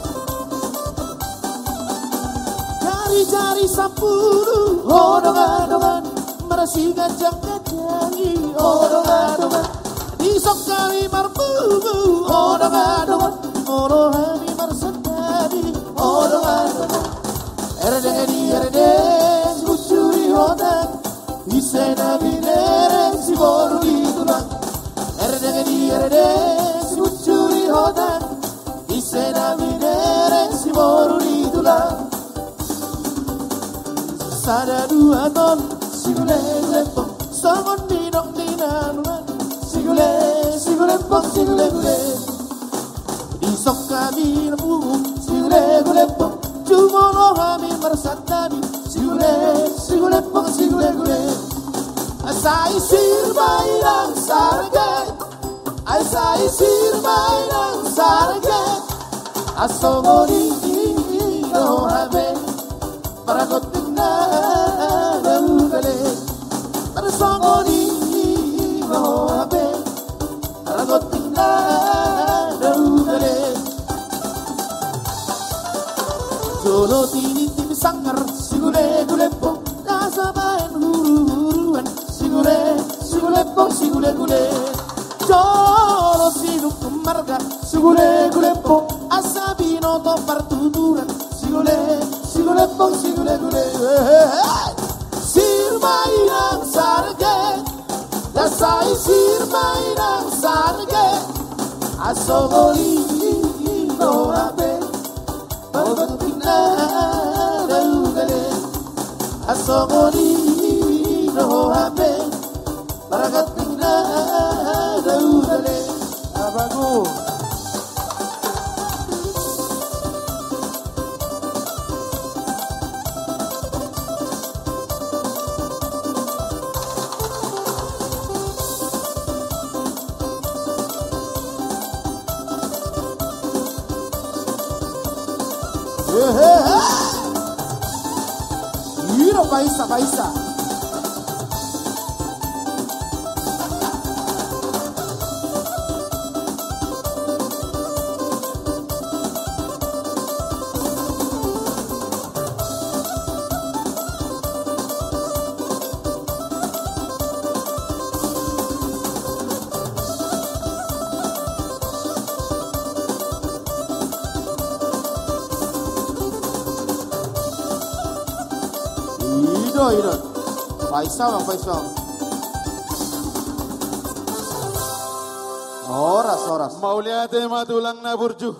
Jari-jari sampulu, o dongan-dongan, marsiganjang-ganjangi, o dongan-dongan. Dison hami marpungu, o dongan-dongan, molo hami marsantabi, o dongan-dongan. Erdeng di erdeng, sibuccu di hotang, ise na binereng, siboru di tulang. Erdeng di erdeng, sibuccu di hotang, ise na binereng, siboru di tulang. Sada dua tolu, sibulebulen, Songon nidok ni na nuaeng, sigule, sigulempong, sigulegule. Dison hami na pungu, sigulegulempong. Jumolo hami marsantabi, sigule, sigulempong, sigulegule. Asa isir ma inang sarge, asa isir ma inang sarge. Asa songon i do hape, margonting na daugale. Asa songon i do hape, margonting na daugale. Jolo tinitip sanggar, sigulegulempong. Asa baen huruhuruan, sigule, sigulempong, sigulegule. Jolo sidungkun marga, sigulegulempong. Asa binoto partuturan, sigule, sigulempong, sigulegule. Sir ma inang sarge, asa isir ma inang sarge. Asa songon i do hape, margonting na daugale. Asa songon i do hape, margonting na daugale. Abagu. Hehehe. Iro paisa, paisa. Ido, ido. Paisa, Bang, paisa. Horas, horas. Mauliate ma tulang na burju.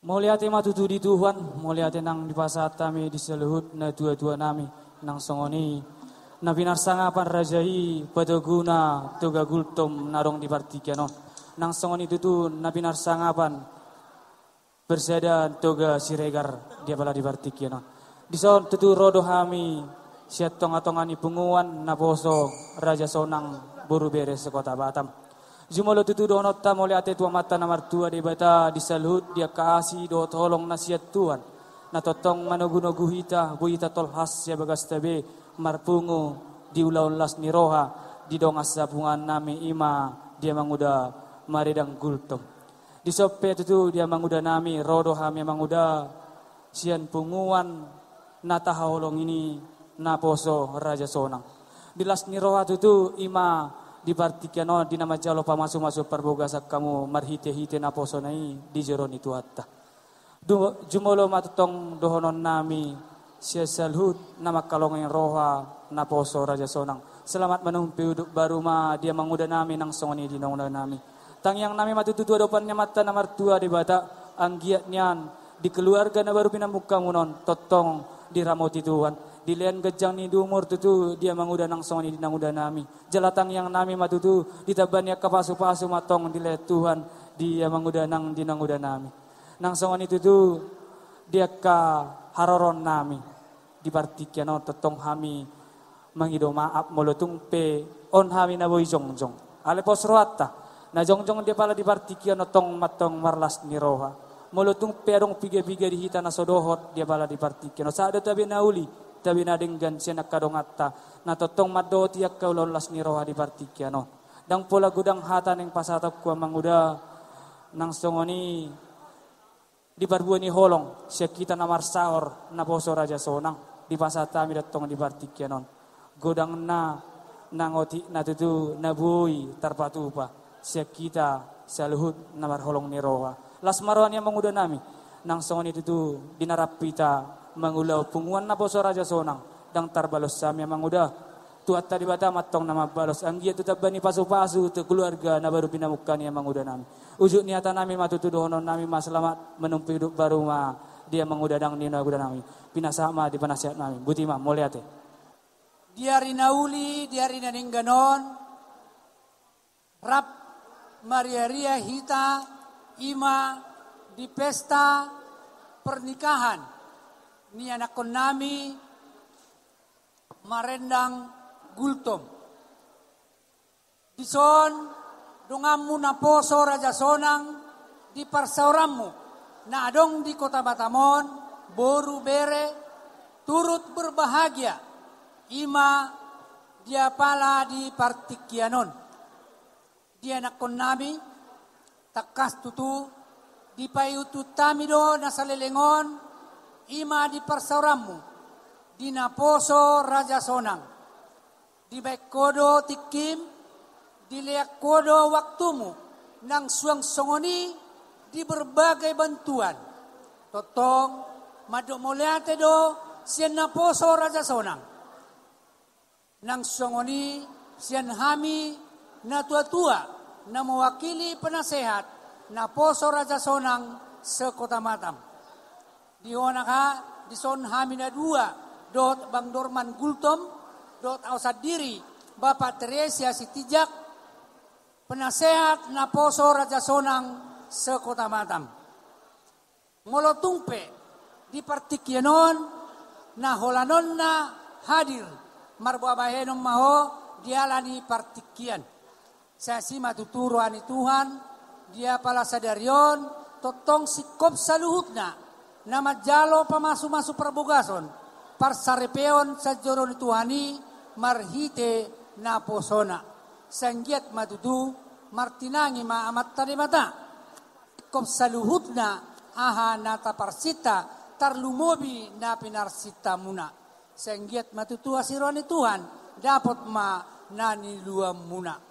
Mauliate ma tutu di Tuhan, mauliate nang dipasahat hami di saluhut natuatua nami, nang songon i na pinarsangapan raja i patoguna Toga Gultom na adong di partingkian on. Nang songon i tutu na pinarsangapan persada Toga Siregar di apala di partingkian on. Dison tutu ro do hami sian tongatonga ni punguan naposo Raja Sonang boru bere se-Kota Batam. Jumolo tutu dohononta mauliate tu Amanta na martua Debata di saluhut di angka asi dohot holong na sian Tuhan, na tongtong manogunogu hita, boi hita tolhas sian bagasta be marpungu di ulaon las ni roha di dongan sapunguan nami, i ma di amanguda Maredang Gultom. Dison pe tutu di amanguda nami, ro do hami amanguda sian punguan na tahaholongi i naposo Raja Sonang. Di las ni roha tutu, i ma di partingkian on di na manjalo pamasumasuon parbagasan hamu marhitehite naposona i di joro ni Tuhanta. Du-, jumolo ma tongtong dohonon nami sian saluhut na mangkaholongi roha naposo Raja Sonang. Selamat menempuh hidup baru ma di amanguda nami nang songon i di namanguda nami. Tangiang nami ma tutu tu adopan ni Amanta na martua Debata, anggiat nian di keluarga na baru pinamungkamuna on tongtong diramoti Tuhan, dilehon ganjang ni umur tutu di amanguda nang songon i di namanguda nami. Jala tangiang nami ma tutu ditamba ni angka pasupasu ma tong dilehon Tuhan di amanguda nang di namanguda nami. Nang songon i tutu di angka haroroan nami di partingkian on tongtong hami mangido maaf molo tung pe on hami na boi jongjong. Alai pos rohanta, na jongjong di apala di partingkian on tong mantong marlas ni roha. Molo tung pe adong pigapiga di hita na so dohot di apala di partingkian on, sahat do tabe na uli, tabe na denggan sian angka donganta na tongtong mandohoti angka ulaon las ni roha di partingkian on. Ndang pola godang hata naeng pasahatonku amanguda, nang songon i di parbue ni holong sian hita na marsaor naposo Raja Sonang, dipasahat hami do tong di partingkian on. Godangna nang otik na tutu na boi tarpatupa sian hita saluhut na marholong ni roha. Las ma roha ni amanguda nami, nang songon i tutu di na rap hita mangulahon punguan naposo Raja Sonang, ndang tarbalos hami amanguda. Tuhanta Debata ma tong na mambalos, anggiat tu tamba ni pasupasu tu keluarga na baru pinamungka ni amanguda nami. Ujung ni hata nami ma tutu dohonon nami ma selamat menempuh hidup baru ma di amanguda nang di namanguda nami. Pinasahat ma di panasihat nami. Botima, mauliate. Di ari na uli, di ari na denggan on, rap mariaria hita, i ma di pesta pernikahan ni anakkonnami Marendang Gultom. Dison donganmu naposo Raja Sonang di parsaoranmu na adong di Kota Batam on, boru bere, turut berbahagia, i ma di apala di partingkian on. Di anakkonnami, tangkas tutu, dipaihutihut hami do na saleleng on, i ma di parsaoranmu, di naposo Raja Sonang. Dibaen ho do tingkim, dilean ho do waktumu, nang suang songon i di berbagai bantuan. Tongtong, mandok mauliate do sian naposo Raja Sonang. Nang songon i sian hami natuatua, na mewakili penasehat naposo Raja Sonang se-Kota Batam. Di hona ha, dison hami na dua, dohot Bang Dorman Gultom, dohot ahu sandiri, Bapak Teresia Sitinjak, penasehat naposo Raja Sonang se-Kota Batam. Molo tung pe di partingkian on, na holanonna hadir, marboa bahenon ma ho diala ni partingkian. Sai asi ma tutu roha ni Tuhan, di apala sadari on, tongtong singkop saluhutna, na manjalo pamasumasu parbagason, parsaripeon sian joro ni Tuhan i, marhite naposona. Sai anggiat ma tutu, martinangi ma Amanta Debata. Singkop saluhutna aha na taparsinta, tarlumobi na pinarsintamuna. Sai anggiat ma tutu asi roha ni Tuhan, dapot ma na niluamuna.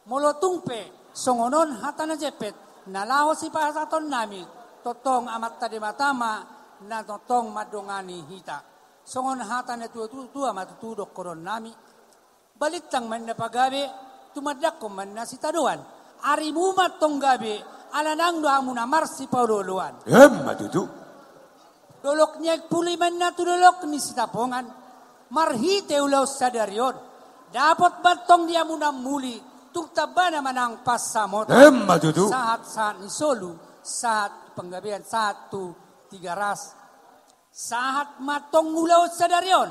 Molo tung pe songon on hata na jempek, na laho sipasahatonnami, tongtong Amanta Debata ma na tongtong mandongani hita. Songon hata ni natuatua ma tutu dohononnami. Balintang ma ninna pagabe, tumandangkon ma ninna sitadoan. Arimu ma antong gabe, ala nang do hamuna marsipaolooloan. Emma tutu. Dolok ni Aek Puli ma ninna tu dolok ni Sitapongan. Marhite ulaon sadari on, dapot ma antong di hamuna muli, tung tambana ma nang pansamotan. Emma tutu. Sahat-sahat ni solu, sahat panggabean, sahat tu Tigaras. Sahat ma antong ulaon sadari on,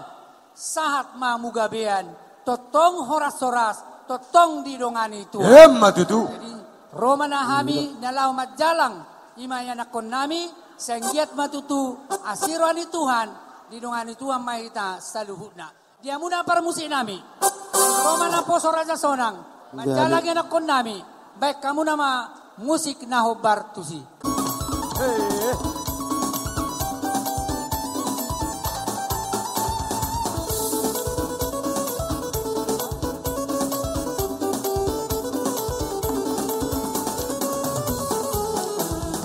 sahat ma hamu gabean, tongtong horas-horas, tongtong didongani Tuhan. Emma tutu. Jadi, ro ma na hami na laho manjalang, i ma ianakkonnami, sai anggiat ma tutu asi roha ni Tuhan, didongani Tuhan ma hita saluhutna. Di hamuna parmusiknami, ro ma naposo Raja Sonang, manjalang ianakkonnami, baen hamuna ma musik na hombar tusi.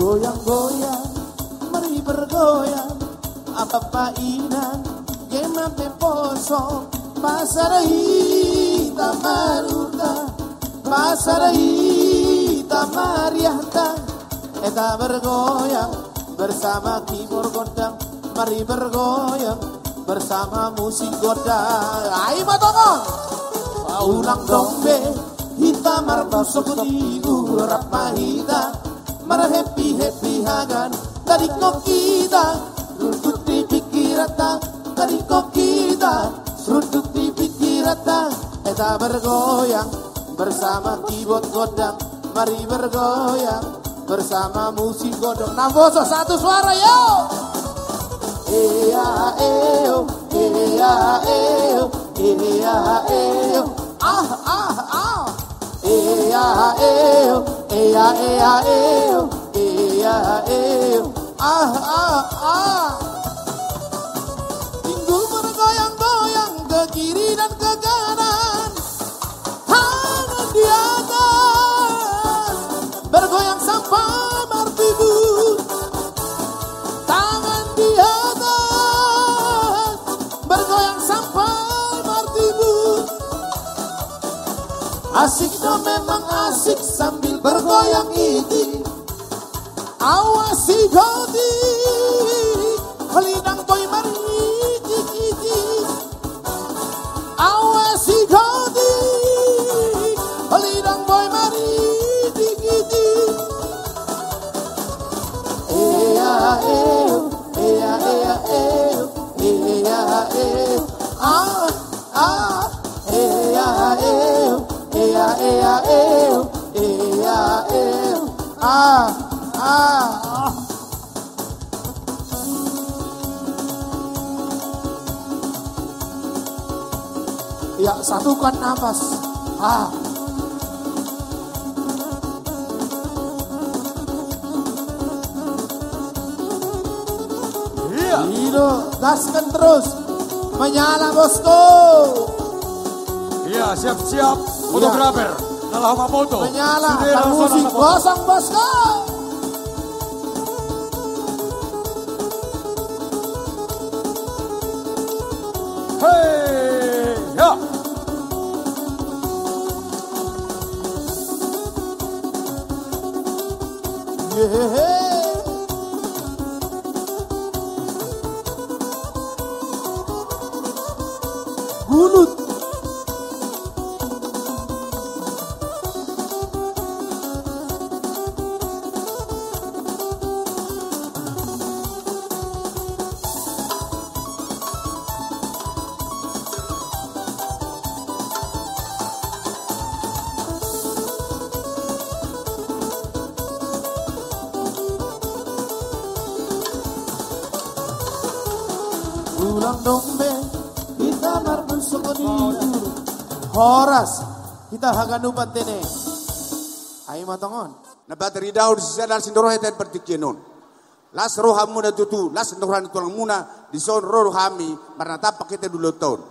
Goyang-goyang, mari bergoyang, Bapa inang, gema pe poso, pasada hita marurta, pasada hita mariahta, eta bergoyang bersama keyboard gondang, mari bergoyang bersama musik gondang. Ai ma tongon. Ulang dong be, hita marpusuk di urap ma hita, marhappy-happy hagan, tadingkon hita, runtuk di pingkiranta, tadingkon hita, runtuk di pingkiranta, eta bergoyang bersama keyboard gondang, mari bergoyang bersama musik gondang. Naposo satu suara, yo! Ea, eo, ea, eo, ea, eo. Ah, ah, ah. Ea, eo, ea, ea, eo, ea, eo. Ah, ah, ah. Pinggul bergoyang-goyang ke kiri dan ke kanan. Tangan di atas, bergoyang sampai martimbun. Tangan di atas, bergoyang sampai martimbun. Asik do memang asik sambil bergoyang iti. Awas si Goti, holinang boi mariti-iti. Awas si godi, lidang boi maritik-itik. Ea eo, ea ea eo, ea eo. Ah, ah. Ea eo, ea ea eo, ea eo. Ah, ah. Ya, satukan napas. Ah. Iya. Ido, gaskan terus. Menyala, bosku. Iya, siap-siap. Iya. Fotografer. Nah, laho mamfoto. Menyala, sude langsung musik mamfoto. Kosong, bosku. Hei, ya. Yehehe. Gulut. Ulang dong be, hita mardusok di duru. Horas, hita haganupan tene. Ai ma tongon. Na batari daun sisada sindoro heten partingkian on. Las rohamuna tutu, las roha ni tulangmuna, dison ro rohami, marnatampak hita di ulaonta on.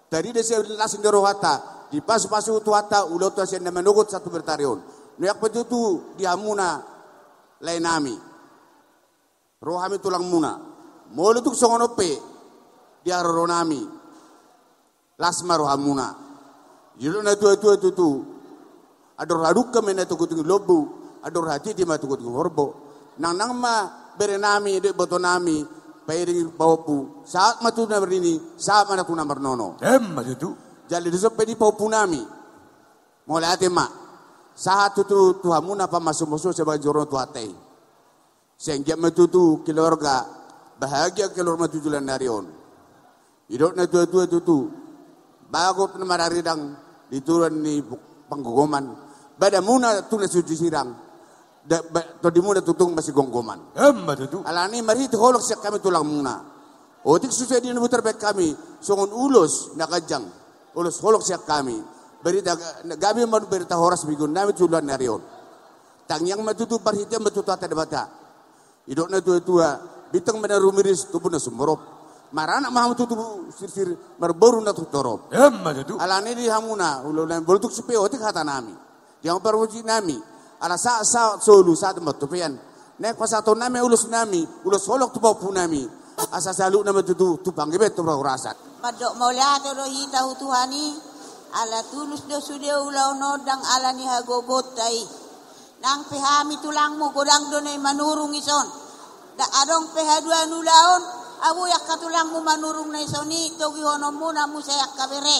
Tarida sian las ni rohanta, dipasupasu Tuhanta, ulaonta sian na manogot sahat tu betari on. Nuaeng pe tutu di hamuna, laenami. Rohami tulangmuna. Molo tung songon on pe, di haroronami. Las ma rohamuna. Didok na tuatua tutu. Andor hadungka ma na tu tingki lombu, andor hatiti ma tu tingki horbo. Nangnang ma berenami, dohot ibotonami, paiding pahompu. Sahat ma tu na marnini, sahat ma na tu na marnono. Emma tutu. Jala dison pe di pahompunami. Mauliate ma. Sahat tutu tu hamuna pamasumasuon sian joro ni Tuhanta i. Sai anggiat ma tutu keluarga bahagia keluar ma tu joloan ni ari on. Didok na tuatua tutu, bagot na mararidang di turuan ni panggogoman, badanmuna tung na so sirang, da-, ba-, tondimuna tutu masigomgoman. Emma tutu. Alani marhite holong sian hami tulangmuna. Otik sude di na hutarbaen hami, songon ulos na ganjang, ulos holong sian hami. Barita ga-, gabe ma berita horas begeonnami tu joloan ni ari on. Tangiang ma tutu parhitean ma tu Tuhanta Debata. Didok na tuatua, bintang ma na rumiris, tubu na sumorop. Maranak ma hamu tutu sirsir, marboru na torop. Emma tutu. Alani di hamuna, ulaon molo tung sude otik hatanami. Di hamu parmusiknami, ala sahat sahat solu sahat martopean. Naeng pasahatonnami ulosnami, ulos holong tu pahompunami. Asa saluhutna ma tutu, tu panggabean tu parhorasan. Mandok mauliate do hita tu Tuhan i, ala tulus do sude ulaon on ndang ala ni hagogoonta i. Nang pe hami tulangmu godang do na i manurung dison. Ndang adong pe haduan ulaon, a boi angka tulangmu manurung na dison i, togihononmuna muse angka bere.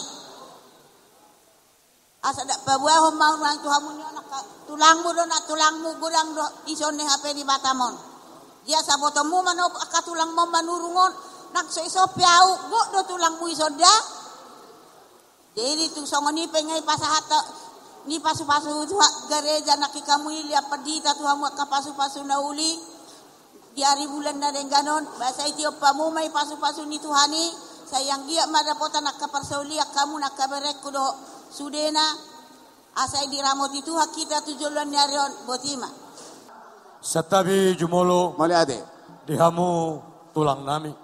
Asa ndang paboahon ma nuaeng tu hamu nian angka tulangmu do, nang tulangmu godang do dison ni hape di Batam on. Dia sabotonmu ma na angka tulangmu manurung on, nang so dison pe ahu, gok do tulangmu dison da. Jadi tung songon i pe nga i pasahat ni pasupasu tu ha-, gareja nangkin hamu i, liat pandita tu hamu angka pasupasu na uli. Di ari bulan na denggan on, ba sai tiop hamu ma i pasupasu ni Tuhan i, sai anggiat ma dapotan angka parsaulian hamu nang angka berengku dohot sudena, asa i diramoti Tuhan hita tu joloan ni ari on, botima. Santabi jumolo. Mauliate. Di hamu tulangnami.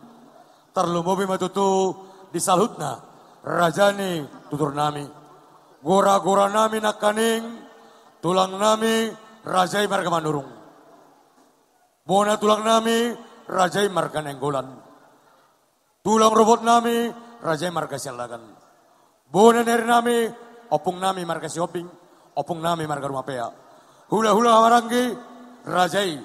Tarlumobi ma tutu di saluhutna raja ni tuturnami. Goragoranami nangkaning tulangnami raja i marga Manurung. Bona tulangnami raja i marga Nainggolan. Tulang rorobotnami raja i marga Siallagan. Bona ni arirnami, ompungnami marga Sihombing, ompungnami marga Rumapea. Hulahula maranggi, raja i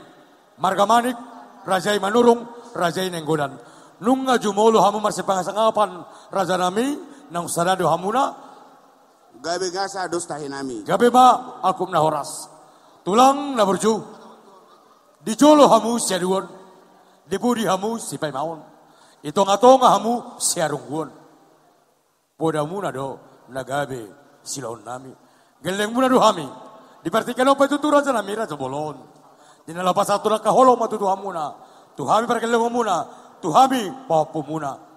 marga Manik, raja i Manurung, raja i Nainggolan. Nunga jumolo hamu marsipangasangapan rajanami, Naung sada do hamuna. Gabe gasa dos tahi nami. Gabe ma angkup na horas. Tulang na burju. Di jolo hamu siaduon. Di pudi hamu sipaimaon. Di tonga-tonga hamu siarungguon. Podamuna do na gabe silehon nami. Gellengmuna do hami. Di partingkian on pe tutu raja nami, raja bolon. Di na laho pasahathon angka holong ma tutu hamuna. Tu hami pargellengonmuna. Tu hami pahompumuna.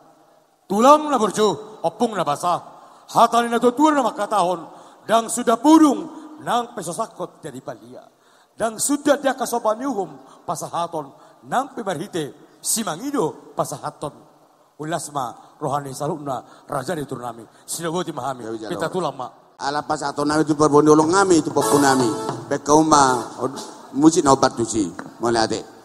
Tulang na burju, ompung na basa. Hata ni na tua-tua na mangkatahon, ndang suda pudung, nang pe so sangkot jadi palia. Ndang suda di angka somba ni uhum pasahaton, nang pe marhite simangido pasahathon. Ulas ma roha ni saluhutna raja ni toru nami. Sidok boti ma hami. Pinta tulang ma. Ala pasahaton nami tu parbondolong nami, tu pahompu nami. Pekka uma, musik na opat tusi. Mauliate.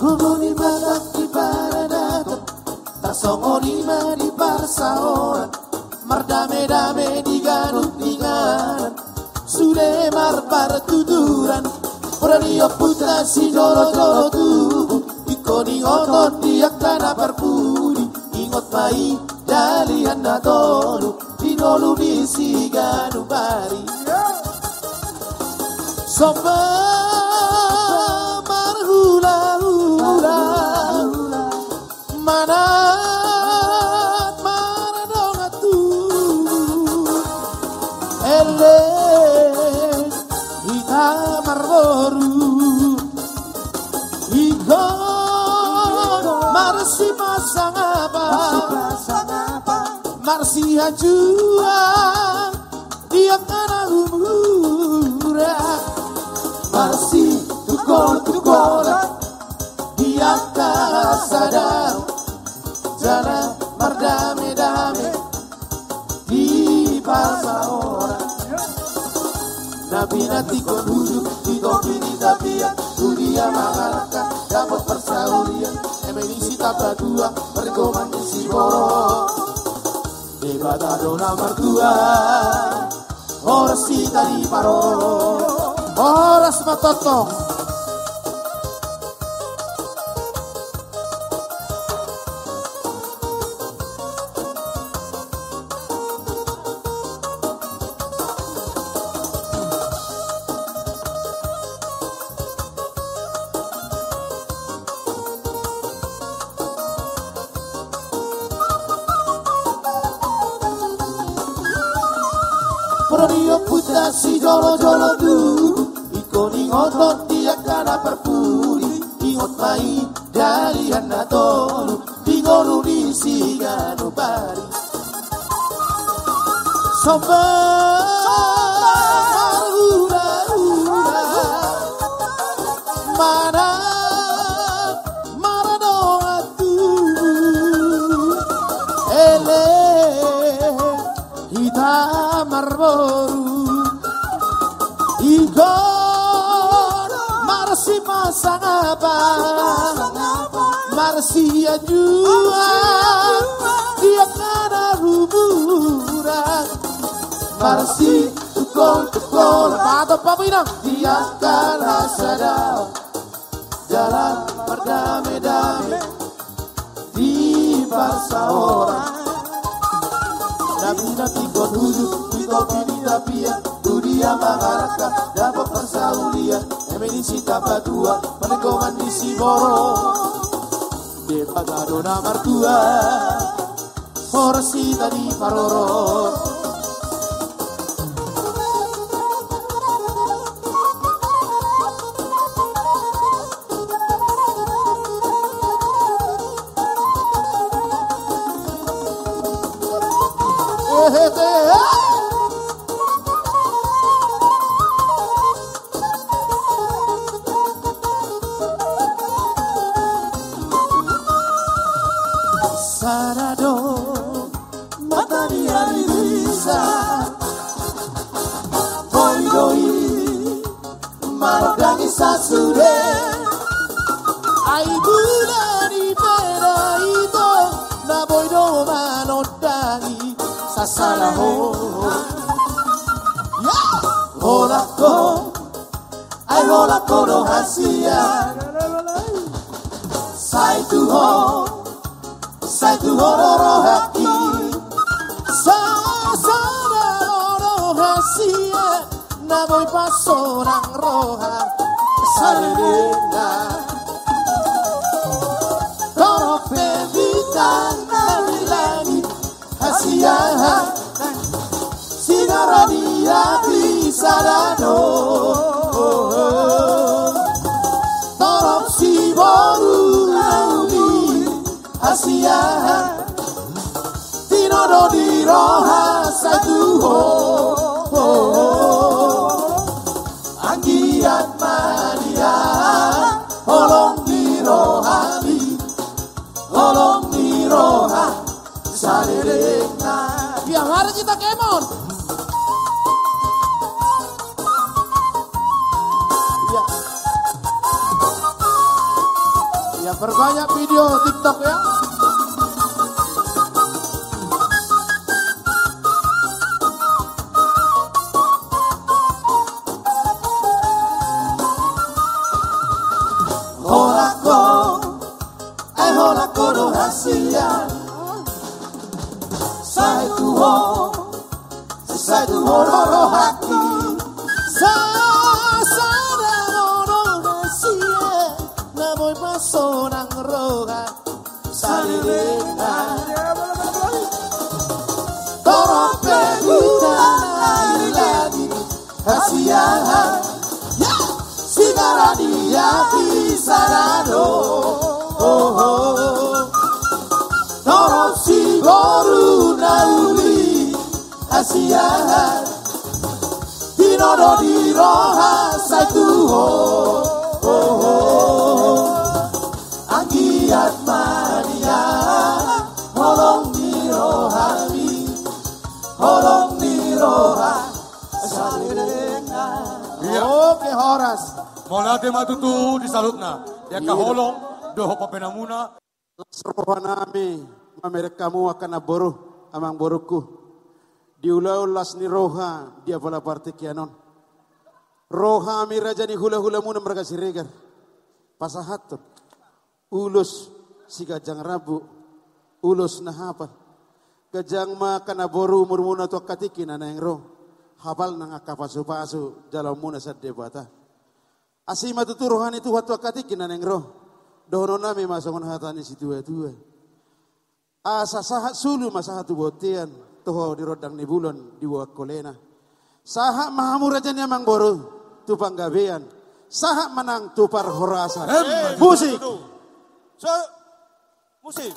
Gogo ni Batak di paradaton, tarsongon i ma di parsaoran. Mardame-dame di ganup inganan, sude marpartuturan. Poda ni ompunta sijolo-jolo tubu, ingkon ingoton di angka na parpudi. Ingot ma i dalihan na tolu, di ngolu ni siganup ari. Somba marhula-hula, manat maradongan tubu, elek hita marboru. Ingkon marsipasangapan, marsiajuan di angka na humurang, marsitungkol-tungkolan di angka sadao, jala mardame-dame di parsaoran. Na pinantikhon hujur di topi ni tapian, tu dia mangalangka dapot parsaulian. Eme ni sitapadua, pargoman ni siborok. Debata do na martua, horas hita diparorot. Horas ma tongtong. Poda ni ompunta sijolo-jolo tubu, ingkon ingoton di angka na parpudi. Ingot ma i dalihan na tolu, di ngolu ni siganup ari. Somba marhula-hula, manat maradongan tubu, elek hita marboru. Ingkon marsipasangapan, marsiajuan di angka na humurang, marsitungkol-tungkol, mata paminang di angka na sadao, jala mardame-dame di parsaoran. Na pinantikhon hujur di topi ni tapian, tu dia mangalangka dapot parsaulian. Eme ni sitapadua, pargoman ni siborok. Debata do na martua, horas hita diparorot. Sada do mata ni ari, Hola ho. Ya. Hola ho. Ai hola ho do hasian. Sai tu ho. Sai tu ho do rohangki. Sa, sa, na ho do hasian. Na boi pasonang roha. Saleleng na. Torop pe bintang na di langit. Hasian. Sinara di api sada do. Torop siboru na uli. Hasian. Tinodo di roha sai tu ho. Anggiat ma dia. Holong ni rohami. Holong ni roha. Saleleng na. Tiap hari kita kemon. Ya. Ya, perbanyak video TikTok ya. Hola ho. Ai hola ho do hasian. Sai tu ho. Sai tu ho do rohangki. Sa, sa, na ho do hasian. Na boi pasonang roha. Saleleng na. Torop pe bintang na di langit. Hasian. Ya. Sinara di api sada do. Torop siboru na uli. Hasian. Tinodo di roha sai tu ho. Anggiat ma dia. Holong ni rohami. Holong ni roha. Saleleng na. Iya. Oke, horas. Mauliate ma tutu di saluhutna. Di angka holong dohot papenamunna. Las rohanami mamereng hamu angka namboru, amangborungku. Di ulaon las ni roha di apala partingkian on. Rohami raja ni hulahulamuna marga Siregar. Pasahathon. Ulos siganjang rambu, ulos na hapal. Ganjang ma angka namboru umurmuna tu angka tingki na naeng ro. Hapal nang angka pasupasu jaloonmuna sian Debata. Asi ma tutu roha ni Tuhan tu angka tingki na naeng ro. Dohononnami ma songon hata ni situatua. Asa sahat solu ma sahat tu bontean, toho di rondang ni bulan, di boan holena. Sahat ma hamu raja ni amangboru, tu panggabean. Sahat ma nang tu parhorasan. Em, musik. Musik.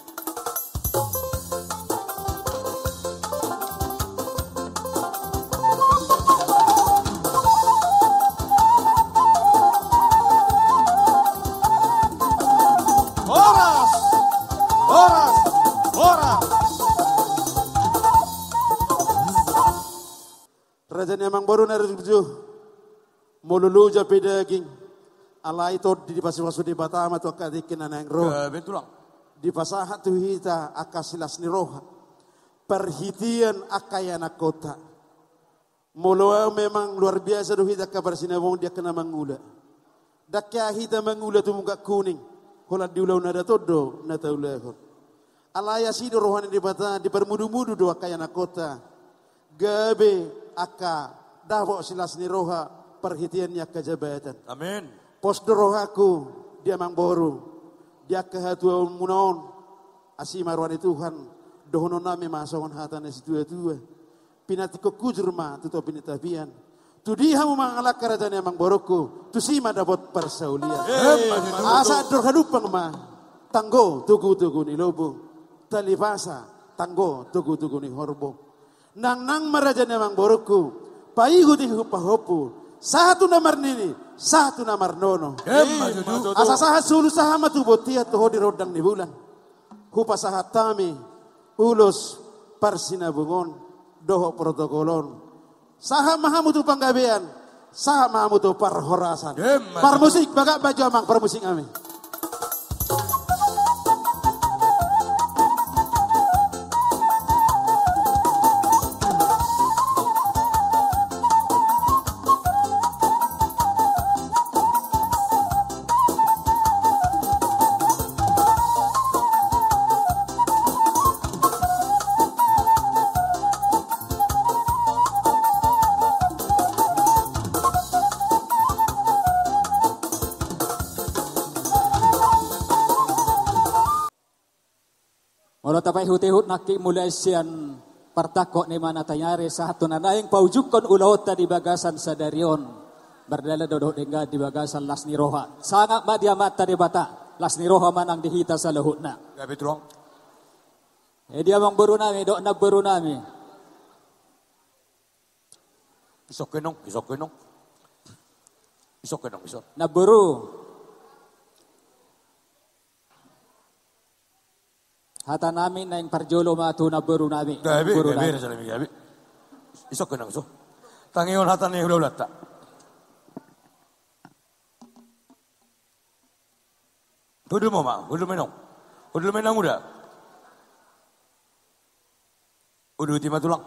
Horas! Horas! Horas! Raja ni amangboru na burju, molo loja pe daging, alai tondi dipasupasu Debata ma tu angka tingki na naeng ro. Dipasahat tu hita angka silas ni roha. Parhitean angka ianakhonta. Molo memang luar biasa do hita angka parsinabungan di angka na mangula. Ndang hea hita mangula tu mungka kuning, holan di ulaon adat on do na taulahon. Alai asi do roha ni Debata, diparmudumudu do angka ianakhonta. Gabe angka dapot silas ni roha parhitean ni angka jabatan. Amin. Pos do rohangku di amangboru, di angka hatuaonmuna on. Asi ma roha ni Tuhan, dohononnami ma songon hata ni situatua. Pinantikhon hujur ma tu topi ni tapian. Tudia hamu mangalangka raja ni amangborungku, tusi ma dapot parsaulian. Asa andor hadumpang ma tanggo togutogu ni lombu. Tali pasa tanggo togutogu ni horbo. Nangnang ma raja ni amangborungku, paihutihut pahompu, sahat tu na marnini, sahat tu na marnono. Asa sahat solu sahat ma tu bontean, toho di rondang ni bulan. Hupasahat hami ulos parsinabungan dohot protokol on. Sahat ma hamu tu panggabean, sahat ma hamu tu parhorasan. Parmusik, bagak baju amang, parmusik nami. Tapaihut-ihut nangkin mulai sian partangkok ni manatanyari sahat tu na naeng paujungkon ulaonta di bagasan sadari on. Mardalan do dohot denggan di bagasan las ni roha. Sangap ma di Amanta Debata, las ni roha ma nang di hita saluhutna. Gabe tulang. Eh, di amangboru nami, dohot namboru nami. Isok ke nong, isok ke nong. Isok ke nong, isok. Namboru. Hata nami naeng parjolo ma tu namboru nami. Gabe, namboru gabe, nami. Raja nami gabe. Isok ke nong, isok. Tangihon hata ni hula-hulanta. Hundul ma, ma, hundul ma nong. Hundul ma nong uda. Uduti ma tulang.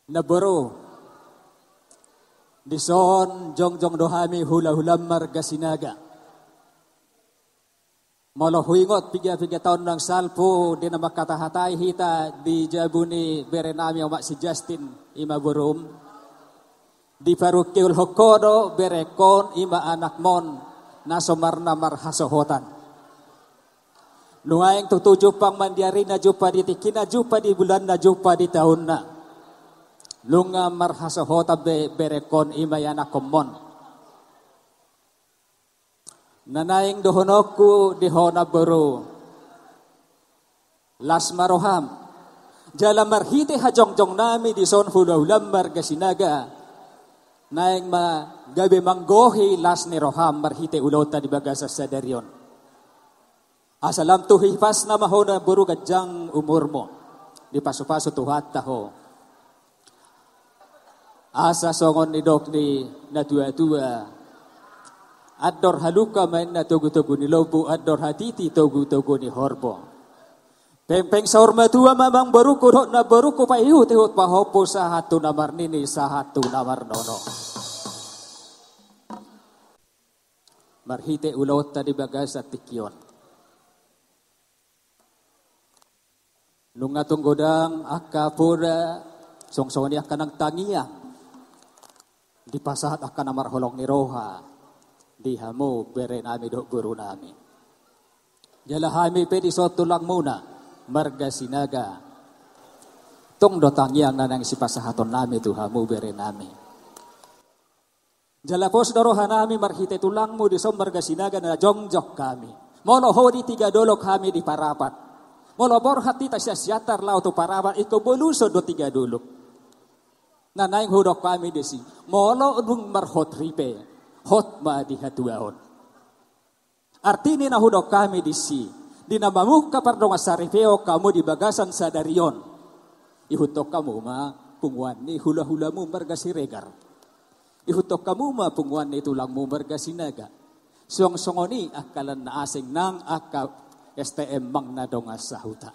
Namboru. Dison jongjong do hami hula-hula marga Sinaga. Molo huingot piga-piga taon naung salpu di na mangkata-hatai hita di jabu ni bere nami omak si Justin i ma borum. Diparungkilhon ho do berengkon i ma anakmon na so marna marhasohotan. Nuaeng tutu jumpang ma di arina, jumpa di tingkina, jumpa di bulanna, jumpa di taunna. Nunga marhasohotan be berengkon i ma i anakkonmon. Na naeng dohononku di ho namboru. Las ma roham. Jala marhite hajongjong nami dison hula-hula marga Sinaga. Naeng ma gabe manggohi las ni roham marhite ulaonta di bagasan sadari on. Asa lam tu hipasna ma ho namboru ganjang umurmu. Dipasu-pasu Tuhanta ho. Asa songon nidok ni na tua-tua. Andor halumpang ma inna togu-togu ni lombu, andor hatiti togu-togu ni horbo. Pengpeng saur matua ma amangborungku dohot namborungku, paihut-ihut pahompu sahat tu na marnini, sahat tu na marnono. Marhite ulaonta di bagasan tingki on. Nunga tung godang angka poda, songon-songon i angka nang tangiang. Dipasahat angka na marholong ni roha di hamu bere nami dohot boru nami. Jala hami pe dison tulangmuna marga Sinaga. Tung do tangiang na naeng sipasahaton nami tu hamu bere nami. Jala pos do roha nami marhite tulangmu dison marga Sinaga na jongjong hami. Molo ho di Tigadolok, hami di Parapat. Molo borhat hita sian Siantar laho tu Parapat, ingkon boluson do Tigadolok. Na naeng hudok hami disi, molo dung marhot ripe, hot ma di hatuaon. Arti ni na hudok hami disi, di na mamungka pardongansaripeon hamu di bagasan sadari on, ihuthon hamu ma punguan ni hula-hulamu marga Siregar. Ihuthon hamu ma punguan ni tulangmu marga Sinaga. Songon-songon i angka lan na asing nang angka S T M manang na dongan sahuta.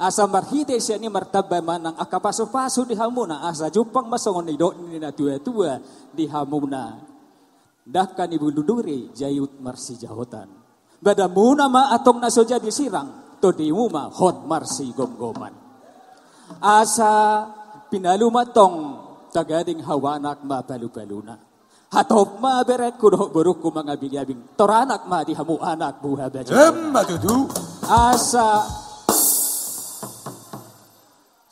Asa marhite sian i martamba ma nang angka pasu-pasu di hamuna, asa jumpang ma songon nidok ni na tua-tua di hamuna. Dangka ni bulu duri jaiut marsijahotan. Badanmuna ma antong na so jadi sirang, tondimu ma hot marsigomgoman. Asa pinalu ma antong tagading hau anak ma palu-paluna. Hatop ma berengku dohot borungku mangabing-abing, toranak ma di hamu anak buha bajingan. Emma tutu. Asa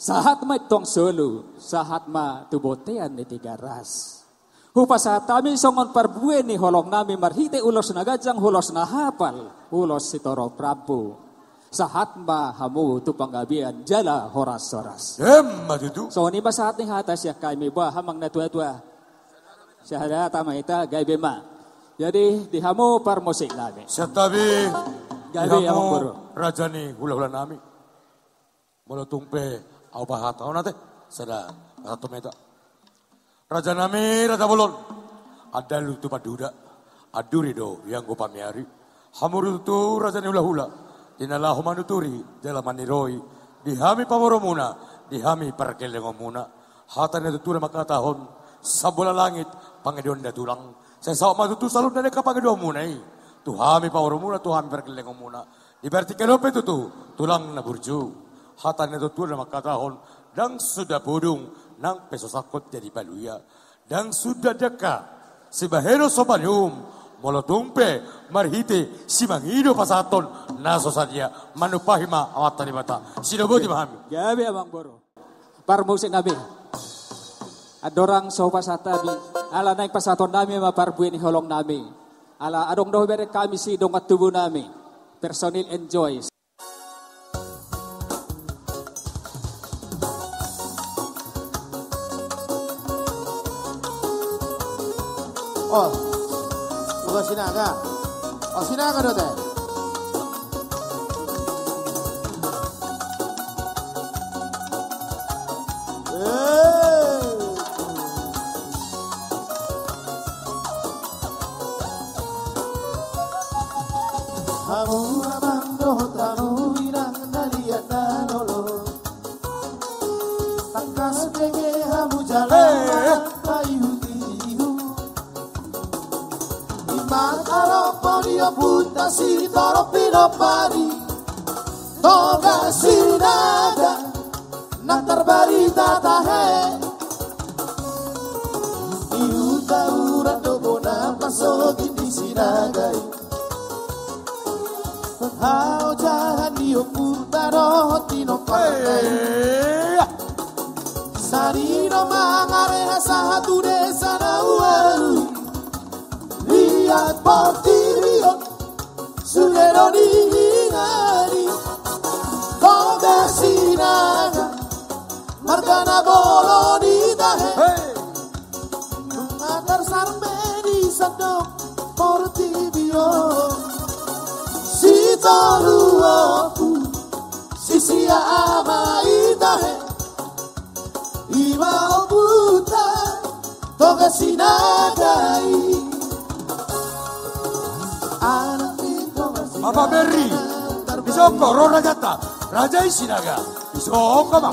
sahat ma antong solu, sahat ma tu bontean ni Tigaras. Hupasahat hami songon parbue ni holong nami marhite ulos na ganjang, ulos na hapal, ulos sitorop rambu. Sahat ma hamu tu panggabean jala horas-horas. Emma tutu. Songon i ma sahat ni hata sian hami, bah amang na tua-tua. Sahadata ma hita, gabe ma. Jadi di hamu parmusik nami. Santabi. Gabe di hamu amangboru. Raja ni hula-hula nami. Molo tung pe ahu pasahat on ate, sada pasahat on ma hita. Raja nami, raja bolon. Andalu tu panduda. Anduri do ianggo pamiari. Hamu do tutu raja ni hula-hula. Di na laho manuturi jala maniroi di hami pamoruonmuna, di hami pargellengonmuna. Hata ni natuatua na mangkatahon, sambola langit pangidoan da tulang. Sai saut ma tutu saluhutna ni angka pangidoanmuna i tu hami pamoruonmuna, tu hami pargellengonmuna. Di partingkian on pe tutu tulang na burju. Hata ni natuatua na mangkatahon, ndang suda podung nang pe so sangkot jadi paluia. Ndang suda dengka sibahenon so panuhum, Molo tung pe marhite simangido pasahaton na so sadia, manumpahi ma Amanta Debata. Sidoboti ma hami. Gabe amang boru. Parmusik nami. Andorang so pasahat hami, ala naeng pasahaton nami ma parbue ni holong nami. Ala adong do hubereng hami si dongan tubu nami. Personil Enjoy. Oh, bukan Sinaga. Oh, Sinaga do te. Eh. Hamu amang dohot hamu inang na liat na lolo. Tangkas bege hamu jala, eh, paihut-ihut. Ima tarombo ni ompunta si torop pinompar i Toga Sinaga. Nang tarbarita tahe di huta Uran do bona pasogit ni Sinaga i. Haojahan ni ompunta dohot pinompar i. Iya. Sari do mangareha sahat tu desa na ualu i. Liat portibi on. Sude do diingot i Toga Sinaga, marga na bolon i tahe. Hei. Nunga tarsarang be di sandok portibi on. Si tolu ompu, si sia ama i tahe. Ima ompunta Toga Sinaga i. Anak ni Toga Sinaga. Bapak Berry, disongko ro rajanta, raja i Sinaga. Disongko ma.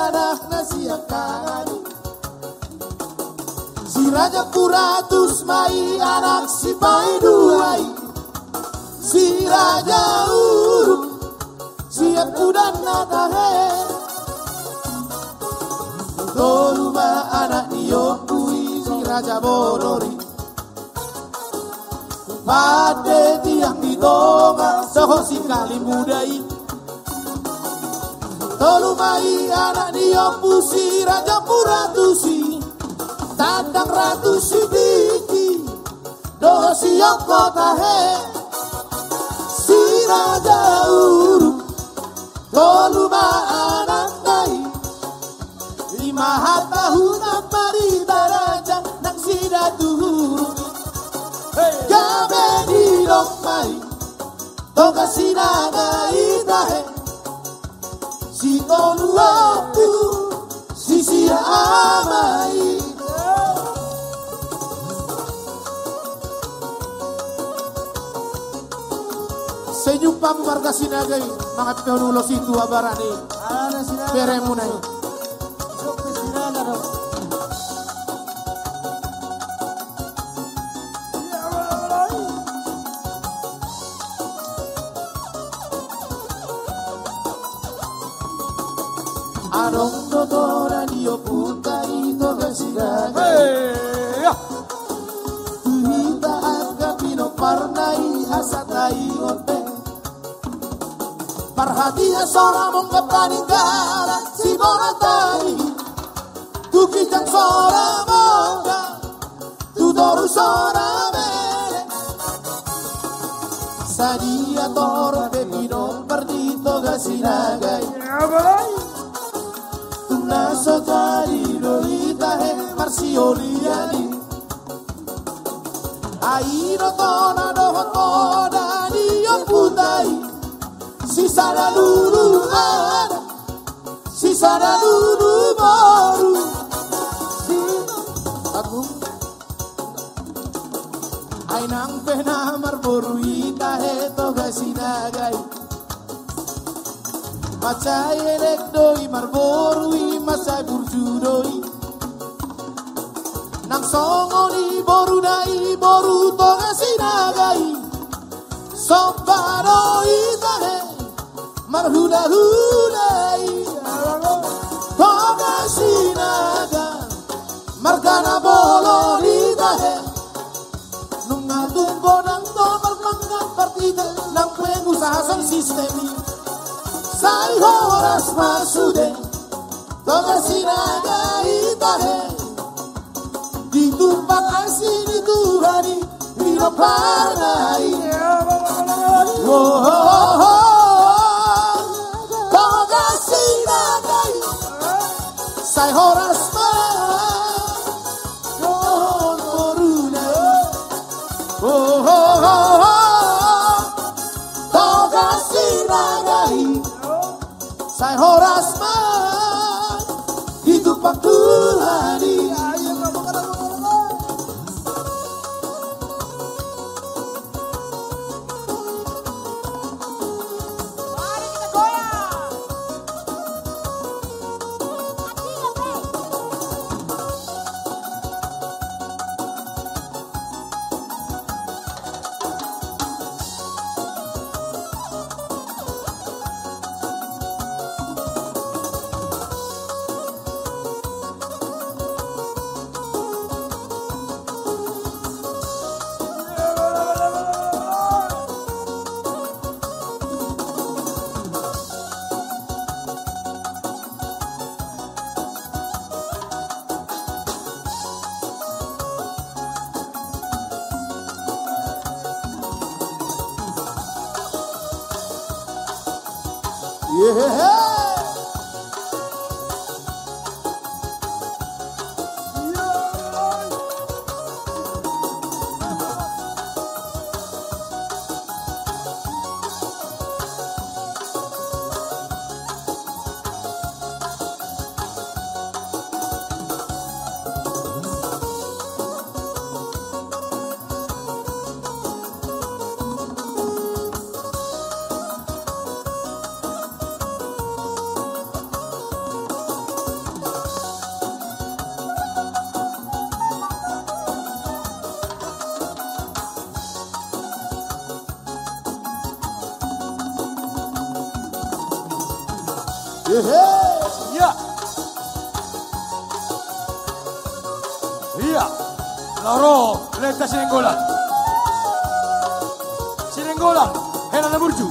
Anakna sian kami. Si Raja Puratus ma i anak sipaidua i. Si Raja Uruk. Sian pudanna tahe. Tolu ma anak ni ompu i si Raja Bodor i. Pande tiang di tonga sohot si Kalimuda i. Tolu ma i anak ni ompu si Raja Puratus i. Tandang Ratu Sitingki. Dohot si Ongko tahe, si Raja Uruk, tolu ma anakna i. Ima hata huta marita raja nang si Datu Uruk. Hei. Gabe didok ma i, Toga Sinaga i tahe. Si tolu ompu, si sia ama i. Senyum pamu marga Sinaga i, mangampehon ulos i tu abaran ni beremuna i. Adong do tona ni ompunta i Toga Sinaga. Hei, ya. Tu hita angka pinomparna i asa taingot be. Parhatian sora mongga paninggalan si bona tani. Tu ginjang sora mongga. Tu toru sora mele. Sadia torop pe pinompar di Toga Sinaga i. Ia, balai. Tu na so jadi do i tahe marsiolian i. Ai do tona dohot poda ni ompunta i. Sisada lulu anak. Sisada lulu boru. Si-, Agung. Ai nang pe na marboru i tahe Toga Sinaga i. Mansai elek do i marboru i, mansai burju do i. Nang songon i boruna i boru Toga Sinaga i. Somba do i tahe. Marhulahula i Toga Sinaga, marga na bolon i tahe. Nang pengusaha sound system i, sai horas ma sude. Toga Sinaga i tahe, ditumpak asi ni Tuhan i, di na parna i. Oh, oh, oh, oh. Toga Sinaga i, sai horas ma. Oh, oh, oh, oh, oh. Toga Sinaga i, sai horas ma ditumpak Tuhan i. Ehe. Ia. Ia. Laho ro, Lenta Sinenggolan. Sinenggolan, hela na burju.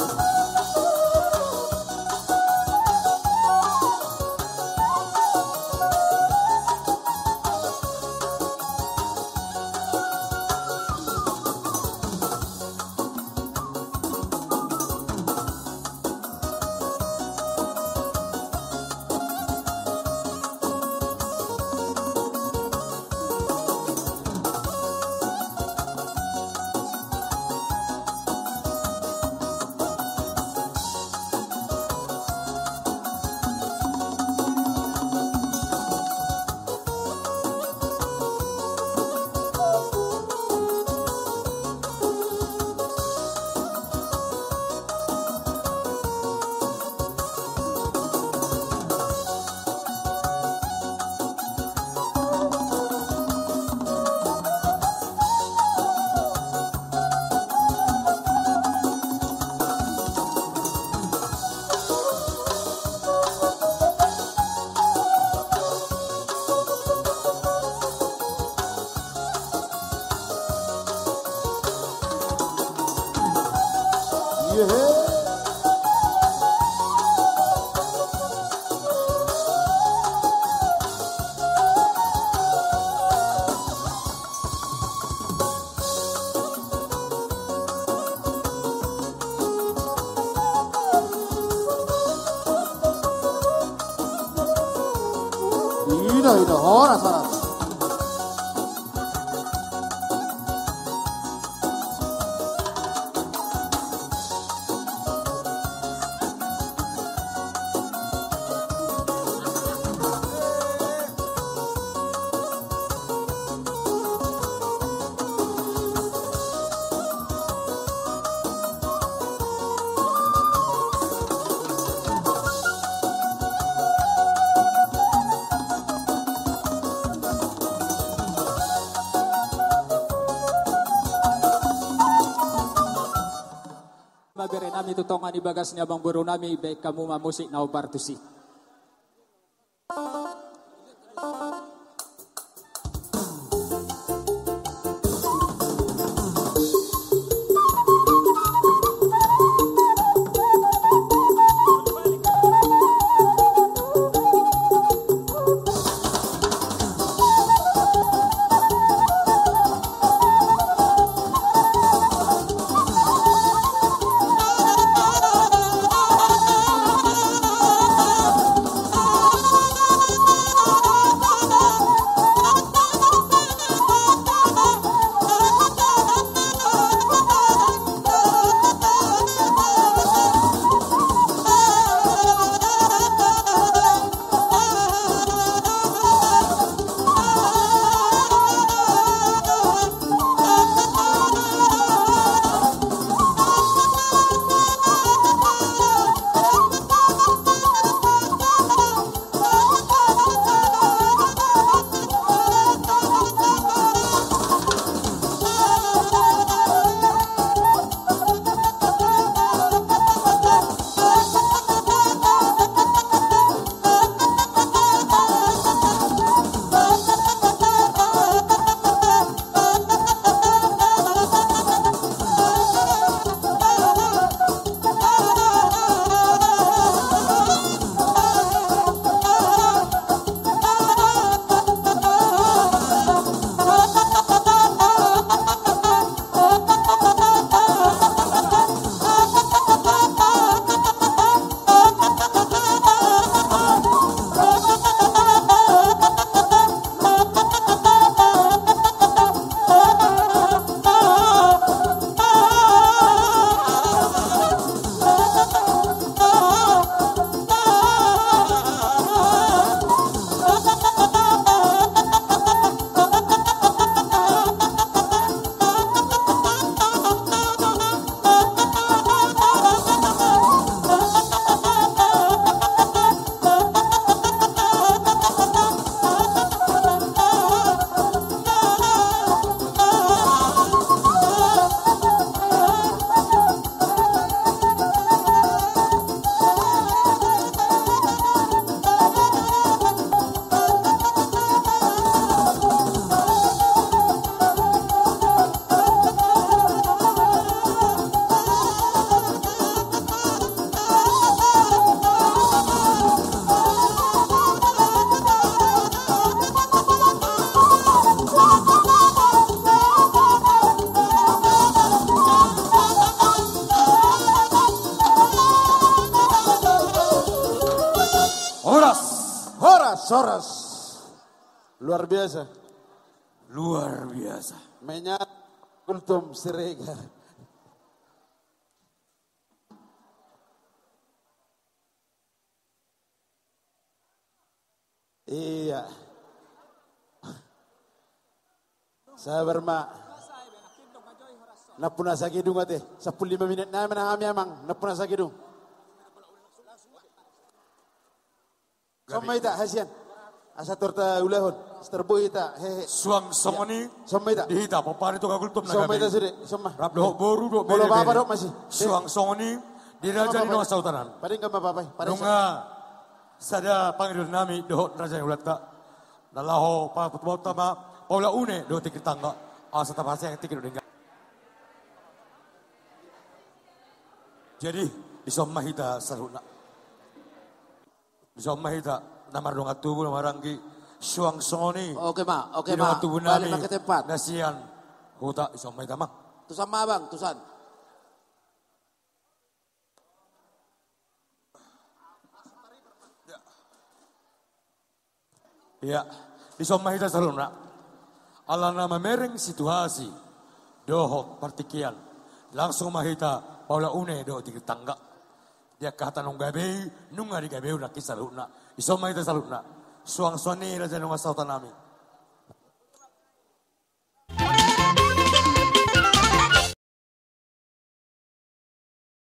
Ina, ina, horas, horas. Ma bere nami tu tonga ni bagas ni amangboru nami, baen hamu ma musik na hombar tusi. Horas, horas. Luar biasa. Luar biasa. Menyat Gultom Siregar. Iya. Sabar ma. Nampuna sagedung ate. Sampulu lima menit nai ma hami amang. Nampuna sagedung. Son ma hita, hasian. Asa torta ulahon. Asa tarboi hita, hehe. Suang songon i. Son ma hita. Di hita, pomparan ni Toga Gultom na gabe i. Son ma hita sude, son ma. Rap dohot boru, dohot bere. Molo bapa dohot masih. Suang songon i. Di raja ni nongan sahuta nami. Paling gak ma bapa i. Nunga sada pangidoan nami dohot raja ni hulanta. Na laho pabotoboto ma, paula une dohot tingki tangga. Asa tapasahat tingki dohot denggan. Jadi, dison ma hita saluhutna. Dison ma hita na mardongan tubu na marhaha anggi, suang songon i. Oke ma, oke ma. Di dongan tubu nami, balik ma ke tempat. Na sian huta, dison ma hita ma. Tusan ma abang, tusan. Ya. Ya, dison ma hita saluhutna. Alana mamereng situasi dohot partingkian, langsung ma hita paula une dohot tingki tangga. Di angka hata naung gabe i, nunga digabehon nangkin saluhutna. Dison ma hita saluhutna. Suang songon i raja ni nongan sahuta nami.